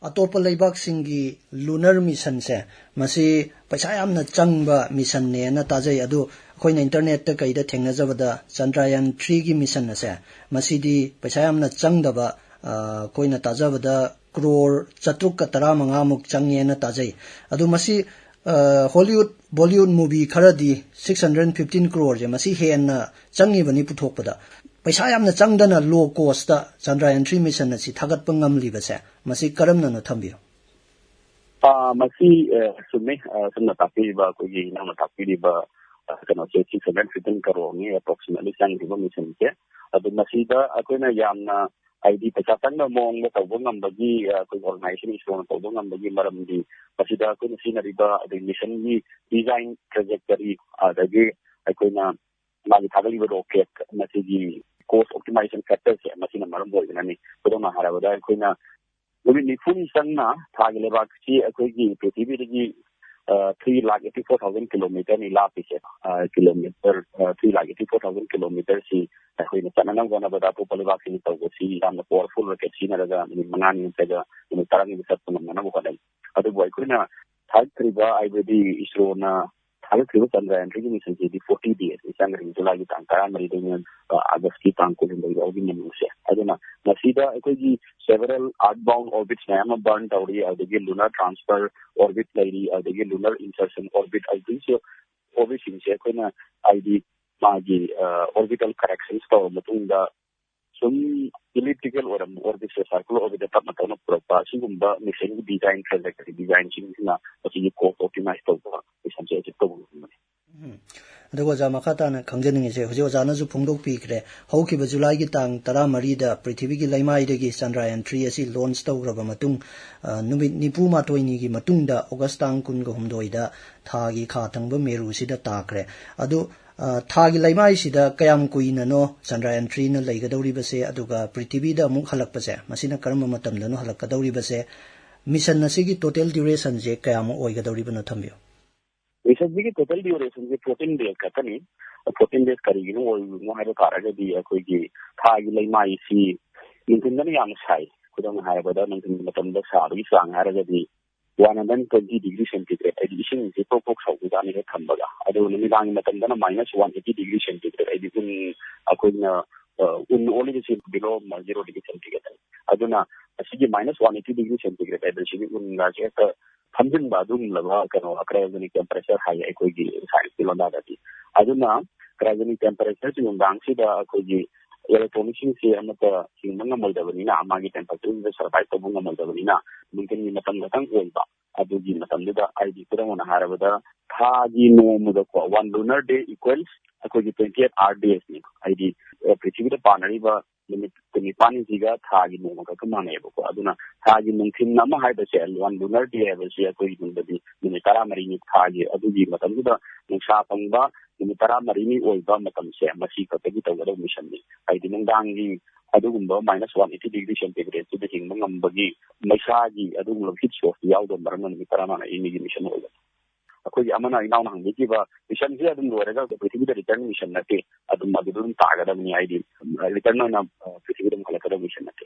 ꯑꯇꯣꯞꯄ ꯂꯩꯕꯥꯛꯁꯤꯡꯒꯤ lunar mission ꯁꯦ, ꯃꯁꯤ ꯄꯩꯁꯥ ꯌꯥꯝꯅ ꯆꯪꯕ mission ꯅꯦꯅ ꯇꯥꯖꯩ꯫ ꯑꯗꯨ ꯑꯩꯈꯣꯏꯅ internet ꯇ ꯀꯩꯗ ꯊꯦꯡꯅꯖꯕꯗ Chandrayaan three ꯒꯤ mission ꯑꯁꯦ, ꯃꯁꯤꯗꯤ ꯄꯩꯁꯥ ꯌꯥꯝꯅ ꯆꯪꯗꯕ, ꯑ, ꯑꯩꯈꯣꯏꯅ ꯇꯥꯖꯕꯗ crore ꯆꯥꯇ꯭ꯔꯨꯛꯀ ꯇꯔꯥꯃꯉꯥ ꯃꯨꯛ ꯆꯪꯉꯦꯅ ꯇꯥꯖꯩ꯫ ꯑꯗꯨ ꯃꯁꯤ, ꯑ, Hollywood, Bollywood movie ꯈꯔꯗꯤ six hundred fifteen crore ꯁꯦ ꯃꯁꯤ ꯍꯦꯟꯅ ꯆꯪꯉꯤꯕꯅꯤ ꯄꯨꯊꯣꯛꯄꯗ꯫ ꯄꯩꯁꯥ ꯌꯥꯝꯅ ꯆꯪꯗꯅ low cost ꯇ Chandrayaan three mission ꯑꯁꯤ ꯊꯥꯒꯠꯄ ꯉꯝꯂꯤꯕꯁꯦ, ꯃꯁꯤ ꯀꯔꯝꯅꯅꯣ ꯊꯝꯕꯤꯌꯨ? ꯑ, ꯃꯁꯤ, ꯑ, ꯆꯨꯝꯃꯤ꯫ ꯑ, ꯁꯣꯝꯅ ꯇꯥꯛꯄꯤꯔꯤꯕ, ꯑꯩꯈꯣꯏꯒꯤ ꯏꯅꯥꯎꯅ ꯇꯥꯛꯄꯤꯔꯤꯕ ꯀꯩꯅꯣꯁꯦ ꯁꯤꯛꯁ ꯍꯟꯗ꯭ꯔꯦꯠ ꯐꯤꯐꯇꯤꯟ ꯀꯔꯣꯔꯅꯤ ꯑꯦꯄ꯭ꯔꯣꯛꯁꯤꯃꯦꯠꯂꯤ ꯆꯪꯈꯤꯕ ꯃꯤꯁꯟꯁꯦ꯫ ꯑꯗꯨ ꯃꯁꯤꯗ ꯑꯩꯈꯣꯏꯅ ꯌꯥꯝꯅ ꯍꯥꯏꯗꯤ ꯄꯩꯁꯥ ꯆꯪꯗꯕ ꯃꯑꯣꯡꯗ ꯇꯧꯕ ꯉꯝꯕꯒꯤ ꯑꯩꯈꯣꯏꯒꯤ ꯑꯣꯔꯒꯅꯥꯏꯖꯦꯁꯟ ꯏꯁꯣꯔꯅ ꯇꯧꯕ ꯉꯝꯕꯒꯤ ꯃꯔꯝꯗꯤ ꯃꯁꯤꯗ ꯑꯩꯈꯣꯏꯅ ꯁꯤꯖꯤꯟꯅꯔꯤꯕ ꯑꯗꯩ ꯃꯤꯁꯟꯒꯤ ꯗꯤꯖꯥꯏꯟ ꯇ꯭ꯔꯦꯖꯦꯛꯇꯔꯤ ꯑꯗꯒꯤ ꯑꯩꯈꯣꯏꯅ ꯃꯥꯒꯤ ꯊꯥꯗꯈꯤꯕ ꯔꯣꯀꯦꯠ ꯃꯁꯤꯒꯤ ꯀꯣꯁ ꯑꯣꯞꯇꯤꯃꯥꯏꯖꯦꯁꯟ ꯐꯦꯛꯇꯔꯁꯦ ꯃꯁꯤꯅ ꯃꯔꯝ ꯑꯣꯏꯗꯨꯅꯅꯤ꯫ ꯈꯨꯗꯝ ꯑꯣꯏꯅ ꯍꯥꯏꯔꯕꯗ ꯑꯩꯈꯣꯏꯅ ꯅꯨꯃꯤꯠ ꯅꯤꯐꯨꯅꯤ ꯆꯪꯅ ꯊꯥꯒꯤ ꯂꯩꯕꯥꯛꯁꯤ ꯑꯩꯈꯣꯏꯒꯤ ꯄ꯭ꯔꯤꯊꯤꯕꯤꯗꯒꯤ three lakh eighty four thousand ꯀꯤꯂꯣꯃꯤꯇꯔꯅꯤ ꯂꯥꯞꯄꯤꯁꯦ꯫ Kilometre three lakh eighty four thousand ꯀꯤꯂꯣꯃꯤꯇꯔꯁꯤ ꯑꯩꯈꯣꯏꯅ ꯆꯠꯅꯅꯕ ꯍꯣꯠꯅꯕꯗ ꯑꯇꯣꯞꯄ ꯂꯩꯕꯥꯛꯁꯤꯡꯅ ꯇꯧꯕꯁꯤ ꯌꯥꯝꯅ ꯄꯥꯋꯔꯐꯨꯜ ꯔꯣꯀꯦꯠ ꯁꯤꯖꯤꯟꯅꯔꯒ ꯅꯨꯃꯤꯠ ꯃꯉꯥꯅꯤ ꯅꯠꯇ꯭ꯔꯒ ꯅꯨꯃꯤꯠ ꯇꯔꯥꯅꯤꯗ ꯆꯠꯄ ꯉꯝꯅꯅꯕ ꯍꯣꯠꯅꯩ꯫ ꯑꯗꯨꯕꯨ ꯑꯩꯈꯣꯏꯅ ꯊꯥꯒꯠꯈ꯭ꯔꯤꯕ ꯍꯥꯏꯕꯗꯤ ꯏꯁꯔꯣꯅ ꯊꯥꯒꯠꯈ꯭ꯔꯤꯕ ꯆꯟꯗ꯭ꯔꯌꯥꯟ ꯊ꯭ꯔꯤꯒꯤ ꯃꯤꯁꯟꯁꯤꯗꯤ ꯐꯣꯔꯇꯤ ꯗꯦꯁ ꯆꯪꯈ꯭ꯔꯦ, ꯖꯨꯂꯥꯏꯒꯤ ꯇꯥꯡ ꯇꯔꯥꯃꯔꯤꯗꯒꯤꯅ ꯑꯥꯒꯁꯀꯤ ꯇꯥꯡ ꯀꯨꯟꯍꯨꯝꯗꯣꯏ ꯐꯥꯎꯒꯤ ꯃꯅꯨꯡꯁꯦ꯫ ꯑꯗꯨꯅ ꯃꯁꯤꯗ ꯑꯩꯈꯣꯏꯒꯤ ꯁꯦꯚꯔꯦꯜ ꯑꯥꯔꯠ ꯕꯥꯎꯟ ꯑꯣꯔꯕꯤꯠꯁ ꯃꯌꯥꯝ ꯑꯃ ꯕꯔꯟ ꯇꯧꯔꯤ, ꯑꯗꯒꯤ ꯂꯨꯅꯔ ꯇ꯭ꯔꯥꯟꯁꯐꯔ ꯑꯣꯔꯕꯤꯠ ꯂꯩꯔꯤ, ꯑꯗꯒꯤ ꯂꯨꯅꯔ ꯏꯟꯁꯔꯁꯟ ꯑꯣꯔꯕꯤꯠ, ꯑꯗꯨꯒꯤꯁꯨ ꯑꯣꯔꯕꯤꯠꯁꯤꯡꯁꯦ ꯑꯩꯈꯣꯏꯅ ꯍꯥꯏꯗꯤ ꯃꯥꯒꯤ ꯑꯣꯔꯕꯤꯇꯦꯜ ꯀꯔꯦꯛꯁꯟꯁ ꯇꯧꯔ ꯃꯇꯨꯡꯗ ꯁꯨꯝ ꯏꯂꯤꯞꯇꯤꯀꯦꯜ ꯑꯣꯏꯔꯝꯕ ꯑꯣꯔꯕꯤꯠꯁꯦ ꯁꯔꯀꯨꯂꯔ ꯑꯣꯔꯕꯤꯠꯇ ꯇꯞꯅ ꯇꯞꯅ ꯄꯨꯔꯛꯄ, ꯑꯁꯤꯒꯨꯝꯕ ꯃꯤꯁꯟꯒꯤ ꯗꯤꯖꯥꯏꯟ, ꯇ꯭ꯔꯦꯖꯦꯛꯇꯔꯤ ꯗꯤꯖꯥꯏꯟꯁꯤꯡꯁꯤꯅ ꯃꯁꯤꯒꯤ ꯀꯣꯁ ꯑꯣꯞꯇꯤꯃꯥꯏꯖ ꯇꯧꯕ ꯃꯤꯁꯟꯁꯦ ꯑꯦꯆꯤꯞ ꯇꯧꯕ ꯉꯝꯕꯅꯤ꯫ ꯎꯝ꯫ ꯑꯗꯨꯒ ꯑꯣꯖꯥ, ꯃꯈꯥ ꯇꯥꯅ ꯈꯪꯖꯅꯤꯡꯉꯤꯁꯦ, ꯍꯧꯖꯤꯛ ꯑꯣꯖꯥꯅꯁꯨ ꯐꯣꯡꯗꯣꯛꯄꯤꯈ꯭ꯔꯦ, ꯍꯧꯈꯤꯕ ꯖꯨꯂꯥꯏꯒꯤ ꯇꯥꯡ ꯇꯔꯥꯃꯔꯤꯗ ꯄ꯭ꯔꯤꯊꯤꯕꯤꯒꯤ ꯂꯩꯃꯥꯏꯗꯒꯤ ꯆꯟꯗ꯭ꯔꯌꯥꯟ ꯊ꯭ꯔꯤ ꯑꯁꯤ ꯂꯣꯟꯆ ꯇꯧꯈ꯭ꯔꯕ ꯃꯇꯨꯡ, ꯑ, ꯅꯨꯃꯤꯠ ꯅꯤꯐꯨ ꯃꯥꯊꯣꯏꯅꯤꯒꯤ ꯃꯇꯨꯡꯗ ꯑꯣꯒꯁ ꯇꯥꯡ ꯀꯨꯟꯒ ꯍꯨꯝꯗꯣꯏꯗ ꯊꯥꯒꯤ ꯈꯥ ꯊꯪꯕ ꯃꯦꯔꯨꯁꯤꯗ ꯇꯥꯈ꯭ꯔꯦ꯫ ꯑꯗꯨ, ꯑ, ꯊꯥꯒꯤ ꯂꯩꯃꯥꯏꯁꯤꯗ ꯀꯌꯥꯝ ꯀꯨꯏꯅꯅꯣ ꯆꯟꯗ꯭ꯔꯌꯥꯟ ꯊ꯭ꯔꯤꯅ ꯂꯩꯒꯗꯧꯔꯤꯕꯁꯦ, ꯑꯗꯨꯒ ꯄ꯭ꯔꯤꯊꯤꯕꯤꯗ ꯑꯃꯨꯛ ꯍꯜꯂꯛꯄꯁꯦ, ꯃꯁꯤꯅ ꯀꯔꯝꯕ ꯃꯇꯝꯗꯅꯣ ꯍꯜꯂꯛꯀꯗꯧꯔꯤꯕꯁꯦ? ꯃꯤꯁꯟ ꯑꯁꯤꯒꯤ ꯇꯣꯇꯦꯜ ꯗ꯭ꯌꯨꯔꯦꯁꯟꯁꯦ ꯀꯌꯥꯃꯨꯛ ꯑꯣꯏꯒꯗꯧꯔꯤꯕꯅꯣ ꯊꯝꯕꯤꯌꯨ꯫ ꯃꯤꯁꯟꯁꯤꯒꯤ ꯇꯣꯇꯦꯜ ꯗ꯭ꯌꯨꯔꯦꯁꯟꯁꯦ ꯐꯣꯔꯇꯤꯟ ꯗꯦꯖ ꯈꯛꯇꯅꯤ꯫ ꯐꯣꯔꯇꯤꯟ ꯗꯦꯖ ꯀꯔꯤꯒꯤꯅꯣ ꯑꯣꯏꯔꯤꯕꯅꯣ ꯍꯥꯏꯕ ꯇꯥꯔꯒꯗꯤ ꯑꯩꯈꯣꯏꯒꯤ ꯊꯥꯒꯤ ꯂꯩꯃꯥꯏꯁꯤ ꯅꯨꯡꯊꯤꯟꯗꯅ ꯌꯥꯝꯅ ꯁꯥꯏ꯫ ꯈꯨꯗꯝ ꯍꯥꯏꯔꯕꯗ ꯅꯨꯡꯊꯤꯟ ꯃꯇꯝꯗ ꯁꯥꯕꯒꯤ ꯆꯥꯡ ꯍꯥꯏꯔꯒꯗꯤ one hundred twenty degree centigrade, ꯍꯥꯏꯗꯤ ꯏꯁꯤꯡꯁꯦ ꯄ꯭ꯔꯣꯛ ꯄ꯭ꯔꯣꯛ ꯁꯧꯕꯖꯥꯠꯅꯤ ꯍꯦꯛ ꯊꯝꯕꯒ꯫ ꯑꯗꯨꯒ ꯅꯨꯃꯤꯗꯥꯡꯒꯤ ꯃꯇꯝꯗꯅ minus one eighty degree centigrade, ꯍꯥꯏꯗꯤ ꯎꯟ ꯑꯩꯈꯣꯏꯅ, ꯑ, ꯎꯟ ꯑꯣꯜꯂꯤꯕꯁꯤ ꯕꯤꯂꯣ ꯖꯤꯔꯣ ꯗꯤꯒ꯭ꯔꯤ ꯁꯦꯟꯇꯤꯒ꯭ꯔꯦꯗ꯫ ꯑꯗꯨꯅ ꯑꯁꯤꯒꯤ minus one eighty degree centigrade ꯍꯥꯏꯕꯁꯤꯒꯤ ꯎꯟꯒꯁꯦ ꯍꯦꯛꯇ ꯐꯝꯖꯤꯟꯕ ꯑꯗꯨꯒꯨꯝꯂꯕ ꯀꯩꯅꯣ ꯀ꯭ꯔꯥꯏꯑꯣꯖꯦꯅꯤꯛ ꯇꯦꯝꯄꯔꯦꯆꯔ ꯍꯥꯏꯌꯦ ꯑꯩꯈꯣꯏꯒꯤ ꯁꯥꯏꯟꯁꯀꯤ ꯂꯣꯟꯗꯥꯗꯗꯤ꯫ ꯑꯗꯨꯅ ꯀ꯭ꯔꯥꯏꯑꯣꯖꯦꯅꯤꯛ ꯇꯦꯝꯄꯔꯦꯆꯔꯁꯤ ꯅꯨꯡꯗꯥꯡꯁꯤꯗ ꯑꯩꯈꯣꯏꯒꯤ electronic ꯁꯤꯡꯁꯦ ꯑꯃꯠꯇ ꯍꯤꯡꯕ ꯉꯝꯃꯣꯏꯗꯕꯅꯤꯅ, ꯃꯥꯒꯤ temperature ꯁꯤꯗ survive ꯇꯧꯕ ꯉꯝꯃꯣꯏꯗꯕꯅꯤꯅ, ꯅꯨꯡꯊꯤꯜꯒꯤ ꯃꯇꯝ ꯈꯛꯇꯪ ꯑꯣꯏꯕ꯫ ꯑꯗꯨꯒꯤ ꯃꯇꯝꯗꯨꯗ ꯍꯥꯏꯗꯤ, ꯈꯨꯗꯝ ꯑꯣꯏꯅ ꯍꯥꯏꯔꯕꯗ, ꯊꯥꯒꯤ ꯅꯣꯡꯃꯗꯀꯣ, one lunar day equals ꯑꯩꯈꯣꯏꯒꯤ twenty eight hour days ꯅꯤ꯫ ꯍꯥꯏꯗꯤ, ꯑ, ꯄ꯭ꯔꯤꯊꯤꯕꯤꯗ ꯄꯥꯟꯅꯔꯤꯕ ꯅꯨꯃꯤꯠ ꯀꯨꯟꯅꯤꯄꯥꯟꯁꯤꯒ ꯊꯥꯒꯤ ꯅꯣꯡꯃ ꯈꯛꯀ ꯃꯥꯟꯅꯩꯑꯕꯀꯣ꯫ ꯑꯗꯨꯅ ꯊꯥꯒꯤ ꯅꯨꯡꯊꯤꯜ ꯑꯃ ꯍꯥꯏꯕꯁꯦ, one lunar day ꯍꯥꯏꯕꯁꯦ ꯑꯩꯈꯣꯏꯒꯤ ꯅꯨꯡꯗꯗꯤ ꯅꯨꯃꯤꯠ ꯇꯔꯥꯃꯔꯤꯅꯤ ꯊꯥꯒꯤ꯫ ꯑꯗꯨꯒꯤ ꯃꯇꯝꯗꯨꯗ ꯅꯨꯡꯁꯥ ꯐꯪꯕ ꯅꯨꯃꯤꯠ ꯇꯔꯥꯃꯔꯤꯅꯤ ꯑꯣꯏꯕ ꯃꯇꯝꯁꯦ, ꯃꯁꯤ ꯈꯛꯇꯒꯤ ꯇꯧꯒꯗꯕ mission ꯅꯤ꯫ ꯍꯥꯏꯗꯤ, ꯅꯨꯡꯗꯥꯡꯒꯤ ꯑꯗꯨꯒꯨꯝꯕ minus one eighty degree centigrade ꯁꯤꯗ ꯍꯤꯡꯕ ꯉꯝꯕꯒꯤ ꯃꯩꯁꯥꯒꯤ ꯑꯗꯨꯒꯨꯝꯂꯕ heat source ꯇꯤ ꯌꯥꯎꯗꯕ ꯃꯔꯝꯅ ꯅꯨꯃꯤꯠ ꯇꯔꯥꯃꯔꯤꯅꯤꯒꯤ mission ꯑꯣꯏꯕ꯫ ꯑꯩꯈꯣꯏꯒꯤ ꯑꯃꯅ, ꯏꯅꯥꯎꯅ ꯍꯪꯕꯤꯈꯤꯕ, mission ꯁꯦ ꯑꯗꯨꯝ ꯂꯣꯏꯔꯒ ꯄ꯭ꯔꯤꯊꯤꯕꯤꯗ return mission ꯅꯠꯇꯦ, ꯑꯗꯨꯝ ꯑꯗꯨꯗ ꯑꯗꯨꯝ ꯇꯥꯒꯗꯕꯅꯤ꯫ ꯍꯥꯏꯗꯤ, return ꯑꯣꯏꯅ, ꯑ, ꯄ꯭ꯔꯤꯊꯤꯕꯤꯗ ꯑꯃꯨꯛ ꯍꯜꯂꯛꯀꯗꯕ mission ꯅꯠꯇꯦ꯫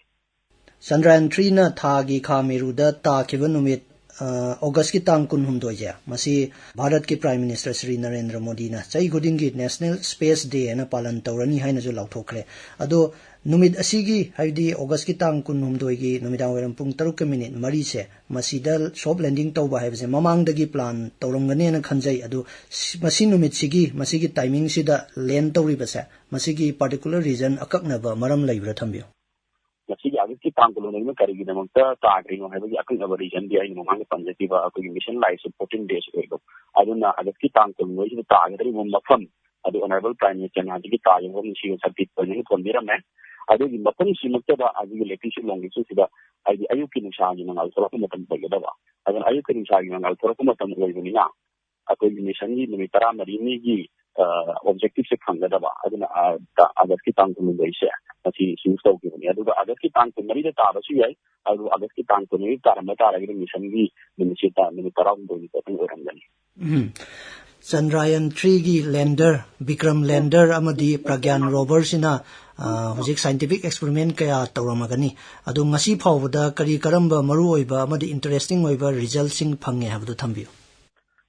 ꯆꯟꯗ꯭ꯔꯌꯥꯟ ꯊ꯭ꯔꯤꯅ ꯊꯥꯒꯤ ꯈꯥ ꯃꯩꯔꯨꯗ ꯇꯥꯈꯤꯕ ꯅꯨꯃꯤꯠ, ꯑ, ꯑꯣꯒꯁꯀꯤ ꯇꯥꯡ ꯀꯨꯟꯍꯨꯝꯗꯣꯏꯁꯦ, ꯃꯁꯤ ꯚꯥꯔꯠꯀꯤ Prime Minister ꯁ꯭ꯔꯤ ꯅꯔꯦꯟꯗ꯭ꯔ ꯃꯣꯗꯤꯅ ꯆꯍꯤ ꯈꯨꯗꯤꯡꯒꯤ National Space Day ꯍꯥꯏꯅ ꯄꯥꯂꯟ ꯇꯧꯔꯅꯤ ꯍꯥꯏꯅꯁꯨ ꯂꯥꯎꯊꯣꯛꯈ꯭ꯔꯦ꯫ ꯑꯗꯣ ꯅꯨꯃꯤꯠ ꯑꯁꯤꯒꯤ, ꯍꯥꯏꯕꯗꯤ ꯑꯣꯒꯁꯀꯤ ꯇꯥꯡ ꯀꯨꯟꯍꯨꯝꯗꯣꯏꯒꯤ ꯅꯨꯃꯤꯗꯥꯡ ꯋꯥꯏꯔꯝ ꯄꯨꯡ ꯇꯔꯨꯛꯀ ꯃꯤꯅꯤꯠ ꯃꯔꯤꯁꯦ, ꯃꯁꯤꯗ soft landing ꯇꯧꯕ ꯍꯥꯏꯕꯁꯦ ꯃꯃꯥꯡꯗꯒꯤ plan ꯇꯧꯔꯝꯒꯅꯦꯅ ꯈꯟꯖꯩ꯫ ꯑꯗꯨ ꯁꯤ-, ꯃꯁꯤ ꯅꯨꯃꯤꯠꯁꯤꯒꯤ, ꯃꯁꯤꯒꯤ timing ꯁꯤꯗ land ꯇꯧꯔꯤꯕꯁꯦ, ꯃꯁꯤꯒꯤ particular reason, ꯑꯀꯛꯅꯕ ꯃꯔꯝ ꯂꯩꯕ꯭ꯔꯥ? ꯊꯝꯕꯤꯌꯨ꯫ ꯃꯁꯤꯒꯤ ꯑꯥꯒꯁꯀꯤ ꯇꯥꯡ ꯀꯨꯟꯍꯨꯝꯗꯣꯏꯅ ꯀꯔꯤꯒꯤꯗꯃꯛꯇ ꯇꯥꯈ꯭ꯔꯤꯅꯣ ꯍꯥꯏꯕꯒꯤ ꯑꯀꯛꯅꯕ reason ꯗꯤ ꯑꯩꯅ ꯃꯃꯥꯡꯗ ꯄꯟꯖꯈꯤꯕ ꯑꯩꯈꯣꯏꯒꯤ mission life ꯁꯦ fourteen days ꯑꯣꯏꯕ꯫ ꯑꯗꯨꯅ ꯑꯥꯒꯁꯀꯤ ꯇꯥꯡ ꯀꯨꯟꯍꯨꯝꯗꯣꯏꯁꯤꯗ ꯇꯥꯒꯗꯧꯔꯤꯕ ꯃꯐꯝ ꯑꯗꯨ Honorable Prime Minister ꯅ ꯍꯧꯖꯤꯛꯀꯤ ꯇꯥꯔꯤꯕ ꯃꯐꯝꯁꯤꯒ ꯁꯛꯇꯤ ꯑꯣꯏꯅ ꯊꯣꯟꯕꯤꯔꯝꯃꯦ꯫ ꯑꯗꯨꯒꯤ ꯃꯐꯝꯁꯤꯃꯛꯇꯗ ꯑꯗꯨꯒꯤ latitude longitude ꯁꯤꯗ, ꯍꯥꯏꯗꯤ, ꯑꯌꯨꯛꯀꯤ ꯅꯨꯡꯁꯥꯒꯤ ꯃꯉꯥꯜ ꯊꯣꯛꯂꯛꯄ ꯃꯇꯝ ꯑꯣꯏꯒꯗꯕ꯫ ꯑꯗꯨꯅ ꯑꯌꯨꯛꯀꯤ ꯅꯨꯡꯁꯥꯒꯤ ꯃꯉꯥꯜ ꯊꯣꯛꯂꯛꯄ ꯃꯇꯝ ꯑꯣꯏꯕꯅꯤꯅ, ꯑꯩꯈꯣꯏꯒꯤ mission ꯒꯤ ꯅꯨꯃꯤꯠ ꯇꯔꯥꯃꯔꯤꯅꯤꯒꯤ, ꯑ, objective ꯁꯦ ꯐꯪꯒꯗꯕ꯫ ꯑꯗꯨꯅ, ꯑ, ꯇ-, ꯑꯥꯒꯁꯀꯤ ꯇꯥꯡ ꯀꯨꯟꯍꯨꯝꯗꯣꯏꯁꯦ ꯃꯁꯤ choose ꯇꯧꯈꯤꯕꯅꯤ꯫ ꯑꯗꯨꯒ ꯑꯥꯒꯁꯀꯤ ꯇꯥꯡ ꯀꯨꯟꯃꯔꯤꯗ ꯇꯥꯕꯁꯨ ꯌꯥꯏ, ꯑꯗꯨ ꯑꯥꯒꯁꯀꯤ ꯇꯥꯡ ꯀꯨꯟꯃꯔꯤꯗ ꯇꯥꯔꯝꯕ ꯇꯥꯔꯒꯗꯤ mission ꯒꯤ ꯅꯨꯃꯤꯠꯁꯦ ꯇ-, ꯅꯨꯃꯤꯠ ꯇꯔꯥꯍꯨꯝꯗꯣꯏꯅꯤ ꯈꯛꯇꯪ ꯑꯣꯏꯔꯝꯒꯅꯤ꯫ ꯎꯝ꯫ ꯆꯟꯗ꯭ꯔꯌꯥꯟ ꯊ꯭ꯔꯤꯒꯤ lander, ꯕꯤꯀ꯭ꯔꯝ lander ꯑꯃꯗꯤ ꯄ꯭ꯔꯒ꯭ꯌꯥꯟ rover ꯁꯤꯅ, ꯑ, ꯍꯧꯖꯤꯛ scientific experiment ꯀꯌꯥ ꯇꯧꯔꯝꯃꯒꯅꯤ꯫ ꯑꯗꯣ ꯉꯁꯤ ꯐꯥꯎꯕꯗ ꯀꯔꯤ ꯀꯔꯝꯕ ꯃꯔꯨꯑꯣꯏꯕ ꯑꯃꯗꯤ interesting ꯑꯣꯏꯕ result ꯁꯤꯡ ꯐꯪꯉꯦ ꯍꯥꯏꯕꯗꯨ ꯊꯝꯕꯤꯌꯨ꯫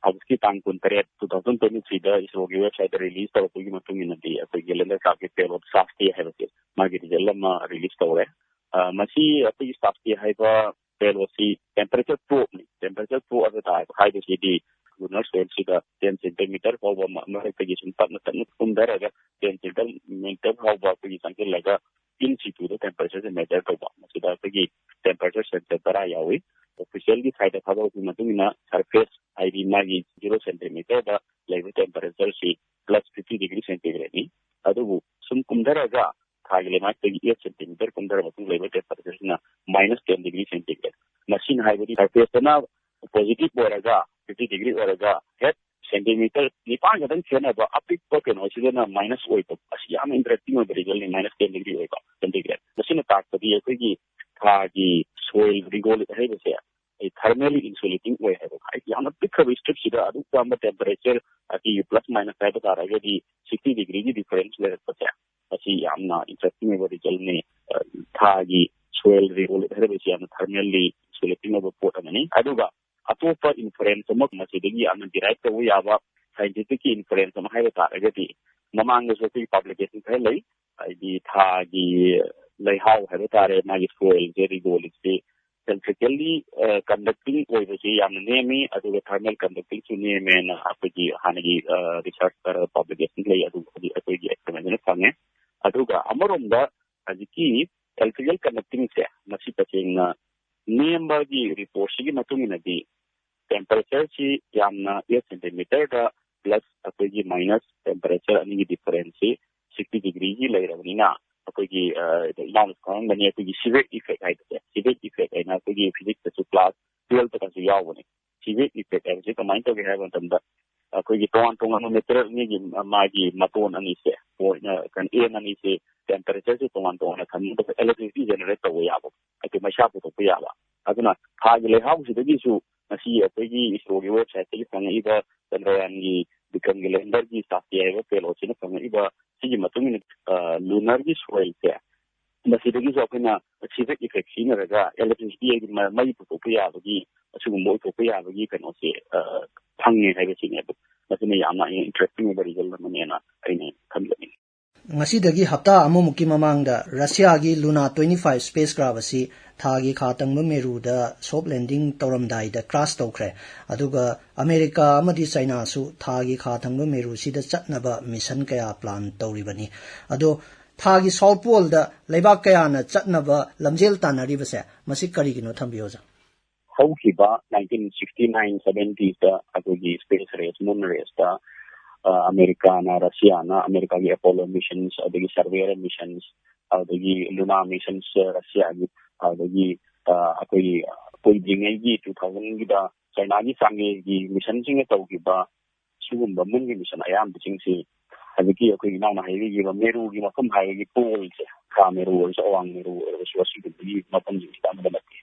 ꯑꯥꯒꯁꯀꯤ ꯇꯥꯡ ꯀꯨꯟꯇꯔꯦꯠ, two thousand twenty three ꯗ ꯏꯁꯔꯣꯒꯤ website ꯇ release ꯇꯧꯔꯛꯄꯒꯤ ꯃꯇꯨꯡ ꯏꯟꯅꯗꯤ, ꯑꯩꯈꯣꯏꯒꯤ lander craft ꯀꯤ payload ꯁꯥꯁꯇꯤ ꯍꯥꯏꯕꯁꯦ, ꯃꯥꯒꯤ result ꯑꯃ release ꯇꯧꯔꯦ꯫ ꯑ, ꯃꯁꯤ ꯑꯩꯈꯣꯏꯒꯤ ꯁꯥꯁꯇꯤ ꯍꯥꯏꯕ payload ꯁꯤ temperature probe ꯅꯤ꯫ Temperature probe ꯍꯥꯏꯕ ꯇꯥꯔꯦ, ꯍꯥꯏꯕꯁꯤꯗꯤ ꯂꯨꯅꯔ ꯁꯣꯏꯜꯁꯤꯗ ꯇꯦꯟ ꯁꯦꯟꯇꯤꯃꯤꯇꯔ ꯐꯥꯎꯕ ꯃ- ꯃꯔꯛꯇꯒꯤ ꯁꯨꯝ ꯇꯞꯅ ꯇꯞꯅ ꯀꯨꯝꯊꯔꯒ ꯇꯦꯟ ꯁꯦꯟꯇꯤꯃꯤꯇꯔ ꯐꯥꯎꯕ ꯑꯩꯈꯣꯏꯒꯤ ꯆꯪꯁꯤꯜꯂꯒ ꯏꯟ ꯁꯤꯇꯨꯗ ꯇꯦꯝꯄꯔꯦꯆꯔꯁꯦ ꯃꯦꯖꯔ ꯇꯧꯕ꯫ ꯃꯁꯤꯗ ꯑꯩꯈꯣꯏꯒꯤ ꯇꯦꯝꯄꯔꯦꯆꯔ ꯁꯦꯟꯁꯔ ꯇꯔꯥ ꯌꯥꯎꯏ꯫ ꯑꯣꯐꯤꯁꯤꯌꯦꯜꯒꯤ ꯁꯥꯏꯠꯇ ꯊꯥꯗꯣꯔꯛꯄꯒꯤ ꯃꯇꯨꯡ ꯏꯟꯅ ꯁꯔꯐꯦꯁ, ꯍꯥꯏꯗꯤ ꯃꯥꯒꯤ ꯖꯤꯔꯣ ꯁꯦꯟꯇꯤꯃꯤꯇꯔꯗ ꯂꯩꯕ ꯇꯦꯝꯄꯔꯦꯆꯔꯁꯤ ꯄ꯭ꯂꯁ ꯐꯤꯐꯇꯤ ꯗꯤꯒ꯭ꯔꯤ ꯁꯦꯟꯇꯤꯒ꯭ꯔꯦꯗꯅꯤ꯫ ꯑꯗꯨꯕꯨ ꯁꯨꯝ ꯀꯨꯝꯊꯔꯒ ꯊꯥꯒꯤ ꯂꯩꯃꯥꯏꯗꯒꯤ ꯑꯦꯠ ꯁꯦꯟꯇꯤꯃꯤꯇꯔ ꯀꯨꯝꯊꯔ ꯃꯇꯨꯡ ꯂꯩꯕ ꯇꯦꯝꯄꯔꯦꯆꯔꯁꯤꯅ ꯃꯥꯏꯅꯁ ꯇꯦꯟ ꯗꯤꯒ꯭ꯔꯤ ꯁꯦꯟꯇꯤꯒ꯭ꯔꯦꯗ꯫ ꯃꯁꯤꯅ ꯍꯥꯏꯕꯗꯤ ꯁꯔꯐꯦꯁꯇꯅ ꯄꯣꯖꯤꯇꯤꯚ ꯑꯣꯏꯔꯒ ꯐꯤꯐꯇꯤ ꯗꯤꯒ꯭ꯔꯤ ꯑꯣꯏꯔꯒ ꯍꯦꯛ ꯁꯦꯟꯇꯤꯃꯤꯇꯔ ꯅꯤꯄꯥꯟ ꯈꯛꯇꯪ ꯈꯦꯠꯅꯕ ꯑꯄꯤꯛꯄ ꯀꯩꯅꯣꯁꯤꯗꯅ ꯃꯥꯏꯅꯁ ꯑꯣꯏꯕ꯫ ꯑꯁꯤ ꯌꯥꯝꯅ ꯏꯟꯇꯔꯦꯁꯇꯤꯡ ꯑꯣꯏꯕ ꯔꯤꯖꯜꯅꯤ, ꯃꯥꯏꯅꯁ ꯇꯦꯟ ꯗꯤꯒ꯭ꯔꯤ ꯑꯣꯏꯕ ꯁꯦꯟꯇꯤꯒ꯭ꯔꯦꯗ꯫ ꯃꯁꯤꯅ ꯇꯥꯛꯄꯗꯤ ꯑꯩꯈꯣꯏꯒꯤ ꯊꯥꯒꯤ ꯁꯣꯏꯜ ꯔꯤꯒꯣꯂꯤꯠ ꯍꯥꯏꯔꯤꯕꯁꯦ ꯑꯩ ꯊꯔꯃꯦꯂꯤ ꯏꯟꯁꯨꯂꯦꯇꯤꯡ ꯑꯣꯏ ꯍꯥꯏꯕ꯫ ꯍꯥꯏꯗꯤ ꯌꯥꯝꯅ ꯄꯤꯛꯈ꯭ꯔꯕ ꯏꯁꯇ꯭ꯔꯤꯞꯁꯤꯗ ꯑꯗꯨꯛ ꯌꯥꯝꯕ ꯇꯦꯝꯄꯔꯦꯆꯔ ꯑꯁꯤꯒꯤ ꯄ꯭ꯂꯁ ꯃꯥꯏꯅꯁ ꯍꯥꯏꯕ ꯇꯥꯔꯒꯗꯤ ꯁꯤꯛꯁꯇꯤ ꯗꯤꯒ꯭ꯔꯤꯒꯤ ꯗꯤꯐꯔꯦꯟꯁ ꯂꯩꯔꯛꯄꯁꯦ, ꯑꯁꯤ ꯌꯥꯝꯅ ꯏꯟꯇꯔꯦꯁꯇꯤꯡ ꯑꯣꯏꯕ ꯔꯤꯖꯜꯅꯤ꯫ ꯑ, ꯊꯥꯒꯤ ꯁꯣꯏꯜ ꯔꯤꯒꯣꯂꯤꯠ ꯍꯥꯏꯔꯤꯕꯁꯤ ꯌꯥꯝꯅ ꯊꯔꯃꯦꯜꯂꯤ ꯏꯟꯁꯨꯂꯦꯇꯤꯡ ꯑꯣꯏꯕ ꯄꯣꯠ ꯑꯃꯅꯤ꯫ ꯑꯗꯨꯒ ꯑꯇꯣꯞꯄ ꯏꯟꯐꯔꯦꯟꯁ ꯑꯃ ꯃꯁꯤꯗꯒꯤ ꯌꯥꯝꯅ ꯗꯤꯔꯥꯏꯚ ꯇꯧꯕ ꯌꯥꯕ ꯁꯥꯏꯟꯇꯤꯐꯤꯛꯀꯤ ꯏꯟꯐꯔꯦꯟꯁ ꯑꯃ ꯍꯥꯏꯕ ꯇꯥꯔꯒꯗꯤ, ꯃꯃꯥꯡꯗꯁꯨ ꯑꯩꯈꯣꯏꯒꯤ ꯄꯕ꯭ꯂꯤꯀꯦꯁꯟ ꯈꯔ ꯂꯩ, ꯍꯥꯏꯗꯤ ꯊꯥꯒꯤ ꯂꯩꯍꯥꯎ ꯍꯥꯏꯕ ꯇꯥꯔꯦ, ꯃꯥꯒꯤ ꯁꯣꯏꯜꯁꯦ, ꯔꯤꯒꯣꯂꯤꯠꯁꯦ ꯏꯂꯦꯛꯇ꯭ꯔꯤꯀꯦꯜꯂꯤ ꯀꯟꯗꯛꯇꯤꯡ ꯑꯣꯏꯕꯁꯤ ꯌꯥꯝꯅ ꯅꯦꯝꯃꯤ, ꯑꯗꯨꯒ ꯊꯔꯃꯦꯜ ꯀꯟꯗꯛꯇꯤꯡꯁꯨ ꯅꯦꯝꯃꯦꯅ ꯑꯩꯈꯣꯏꯒꯤ ꯍꯥꯟꯅꯒꯤ ꯔꯤꯁꯔꯆ ꯈꯔ ꯄꯕ꯭ꯂꯤꯀꯦꯁꯟ ꯂꯩ, ꯑꯗꯨ ꯍꯧꯖꯤꯛ ꯑꯩꯈꯣꯏꯒꯤ ꯑꯦꯛꯁꯄꯦꯔꯤꯃꯦꯟꯁꯤꯅ ꯐꯪꯉꯦ꯫ ꯑꯗꯨꯒ ꯑꯃꯔꯣꯝꯗ ꯍꯧꯖꯤꯛꯀꯤ ꯏꯂꯦꯛꯇ꯭ꯔꯤꯀꯦꯜ ꯀꯟꯗꯛꯇꯤꯡꯁꯦ ꯃꯁꯤ ꯇꯁꯦꯡꯅ ꯅꯦꯝꯕꯒꯤ ꯔꯤꯄꯣꯔꯠꯁꯤꯒꯤ ꯃꯇꯨꯡ ꯏꯟꯅꯗꯤ ꯇꯦꯝꯄꯔꯦꯆꯔꯁꯤ ꯌꯥꯝꯅ ꯑꯦꯠ ꯁꯦꯟꯇꯤꯃꯤꯇꯔꯗ ꯄ꯭ꯂꯁ ꯑꯩꯈꯣꯏꯒꯤ ꯃꯥꯏꯅꯁ ꯇꯦꯝꯄꯔꯦꯆꯔ ꯑꯅꯤꯒꯤ ꯗꯤꯐꯔꯦꯟꯁꯁꯤ ꯁꯤꯛꯁꯇꯤ ꯗꯤꯒ꯭ꯔꯤꯒꯤ ꯂꯩꯔꯕꯅꯤꯅ ꯑꯩꯈꯣꯏꯒꯤ, ꯑ, ꯏꯅꯥꯎꯅꯁꯨ ꯈꯪꯂꯝꯒꯅꯤ, ꯑꯩꯈꯣꯏꯒꯤ ꯁꯤꯕꯦꯛ ꯏꯐꯦꯛ ꯍꯥꯏꯕꯁꯦ, ꯁꯤꯕꯦꯛ ꯏꯐꯦꯛ ꯍꯥꯏꯅ ꯑꯩꯈꯣꯏꯒꯤ ꯐꯤꯖꯤꯛꯁꯇꯁꯨ ꯀ꯭ꯂꯥꯁ ꯇꯨꯋꯦꯜꯐꯇꯒꯁꯨ ꯌꯥꯎꯕꯅꯦ꯫ ꯁꯤꯕꯦꯛ ꯏꯐꯦꯛ ꯍꯥꯏꯕꯁꯤ ꯀꯃꯥꯏꯅ ꯇꯧꯒꯦ ꯍꯥꯏꯕ ꯃꯇꯝꯗ ꯑꯩꯈꯣꯏꯒꯤ ꯇꯣꯉꯥꯟ ꯇꯣꯉꯥꯟꯕ ꯃꯦꯇꯔꯦꯜ ꯑꯅꯤꯒꯤ ꯃꯥꯒꯤ ꯃꯇꯣꯟ ꯑꯅꯤꯁꯦ ꯄꯣꯏꯟ, ꯑ, ꯀꯩꯅꯣ, ꯑꯦꯟ ꯑꯅꯤꯁꯦ ꯇꯦꯝꯄꯔꯦꯆꯔꯁꯦ ꯇꯣꯉꯥꯟ ꯇꯣꯉꯥꯟꯅ ꯊꯝꯕ ꯃꯇꯝꯗ ꯏꯂꯦꯛꯇ꯭ꯔꯤꯁꯤꯇꯤ ꯖꯦꯅꯦꯔꯦꯠ ꯇꯧꯕ ꯌꯥꯕ, ꯍꯥꯏꯗꯤ ꯃꯩꯁꯥ ꯄꯨꯊꯣꯛꯄ ꯌꯥꯕ꯫ ꯑꯗꯨꯅ ꯊꯥꯒꯤ ꯂꯩꯍꯥꯎꯁꯤꯗꯒꯤꯁꯨ ꯉꯁꯤ ꯑꯩꯈꯣꯏꯒꯤ ꯏꯁꯔꯣꯒꯤ ꯋꯦꯕꯁꯥꯏꯠꯇꯒꯤ ꯐꯪꯉꯛꯏꯕ ꯆꯟꯗ꯭ꯔꯌꯥꯟꯒꯤ ꯕꯤꯀ꯭ꯔꯝꯒꯤ ꯂꯦꯟꯗꯔꯒꯤ ꯁꯥꯇꯤ ꯍꯥꯏꯕ ꯄꯦꯂꯣꯠꯁꯤꯅ ꯐꯪꯉꯛꯏꯕ ꯁꯤꯒꯤ ꯃꯇꯨꯡ ꯏꯟꯅ, ꯑ, ꯂꯨꯅꯔꯒꯤ ꯁꯣꯏꯜꯁꯦ ꯃꯁꯤꯗꯒꯤꯁꯨ ꯑꯩꯈꯣꯏꯅ ꯁꯤꯕꯦꯛ ꯏꯐꯦꯛ ꯁꯤꯖꯤꯟꯅꯔꯒ ꯏꯂꯦꯛꯇ꯭ꯔꯤꯁꯤꯇꯤ ꯍꯥꯏꯗꯤ ꯃ-, ꯃꯩ ꯄꯨꯊꯣꯛꯄ ꯌꯥꯕꯒꯤ, ꯑꯁꯤꯒꯨꯝꯕ ꯑꯣꯏꯊꯣꯛꯄ ꯌꯥꯕꯒꯤ ꯀꯩꯅꯣꯁꯦ, ꯑ, ꯐꯪꯉꯦ ꯍꯥꯏꯕꯁꯤꯅꯦ꯫ ꯑꯗꯨ ꯃꯁꯤꯅ ꯌꯥꯝꯅ ꯏꯟꯇꯔꯦꯁꯇꯤꯡ ꯑꯣꯏꯕ ꯔꯤꯖꯜ ꯑꯃꯅꯦꯅ ꯑꯩꯅ ꯈꯟꯖꯅꯤꯡꯉꯤ꯫ ꯉꯁꯤꯗꯒꯤ ꯍꯞꯇꯥ ꯑꯃꯃꯨꯛꯀꯤ ꯃꯃꯥꯡꯗ ꯔꯁꯤꯌꯥꯒꯤ Luna twenty five spacecraft ꯑꯁꯤ ꯊꯥꯒꯤ ꯈꯥ ꯊꯪꯕ ꯃꯦꯔꯨꯗ soft landing ꯇꯧꯔꯝꯗꯥꯏꯗ crash ꯇꯧꯈ꯭ꯔꯦ꯫ ꯑꯗꯨꯒ ꯑꯃꯦꯔꯤꯀꯥ ꯑꯃꯗꯤ ꯆꯩꯅꯥꯁꯨ ꯊꯥꯒꯤ ꯈꯥ ꯊꯪꯕ ꯃꯦꯔꯨꯁꯤꯗ ꯆꯠꯅꯕ mission ꯀꯌꯥ plan ꯇꯧꯔꯤꯕꯅꯤ꯫ ꯑꯗꯣ ꯊꯥꯒꯤ south poleꯗ ꯂꯩꯕꯥꯛ ꯀꯌꯥꯅ ꯆꯠꯅꯕ ꯂꯝꯖꯦꯜ ꯇꯥꯟꯅꯔꯤꯕꯁꯦ ꯃꯁꯤ ꯀꯔꯤꯒꯤꯅꯣ ꯊꯝꯕꯤꯌꯨ, ꯑꯣꯖꯥ꯫ ꯍꯧꯈꯤꯕ nineteen sixty nine seventies ꯑꯩꯈꯣꯏꯒꯤ space race, moon raceꯇ, ꯑ, ꯑꯃꯦꯔꯤꯀꯥꯅ, ꯔꯁꯤꯌꯥꯅ, ꯑꯃꯦꯔꯤꯀꯥꯒꯤ Apollo missions, ꯑꯗꯒꯤ Surveyor missions, ꯑꯗꯒꯤ Luna missions, ꯔꯁꯤꯌꯥꯒꯤ, ꯑꯗꯒꯤ, ꯑ, ꯑꯩꯈꯣꯏꯒꯤ ꯀꯨꯏꯗ꯭ꯔꯤꯉꯩꯒꯤ two thousandꯒꯤꯗ ꯆꯩꯅꯥꯒꯤ ꯆꯥꯡꯒꯦꯒꯤ missionꯁꯤꯡꯅ ꯇꯧꯈꯤꯕ ꯁꯤꯒꯨꯝꯕ moonꯒꯤ mission ꯑꯌꯥꯝꯕꯁꯤꯡꯁꯤ ꯍꯧꯖꯤꯛꯀꯤ ꯑꯩꯈꯣꯏ ꯏꯅꯥꯎꯅ ꯍꯥꯏꯕꯤꯈꯤꯕ ꯃꯦꯔꯨꯒꯤ ꯃꯐꯝ ꯍꯥꯏꯕꯒꯤ poleꯁꯦ, ꯈꯥ ꯃꯦꯔꯨ ꯑꯣꯏꯔꯁꯨ, ꯑꯋꯥꯡ ꯃꯦꯔꯨ ꯑꯣꯏꯔꯁꯨ, ꯑꯁꯤꯒꯨꯝꯕꯒꯤ ꯃꯐꯝꯁꯤꯡꯁꯤꯗ ꯑꯃꯠꯇ ꯅꯠꯇꯦ꯫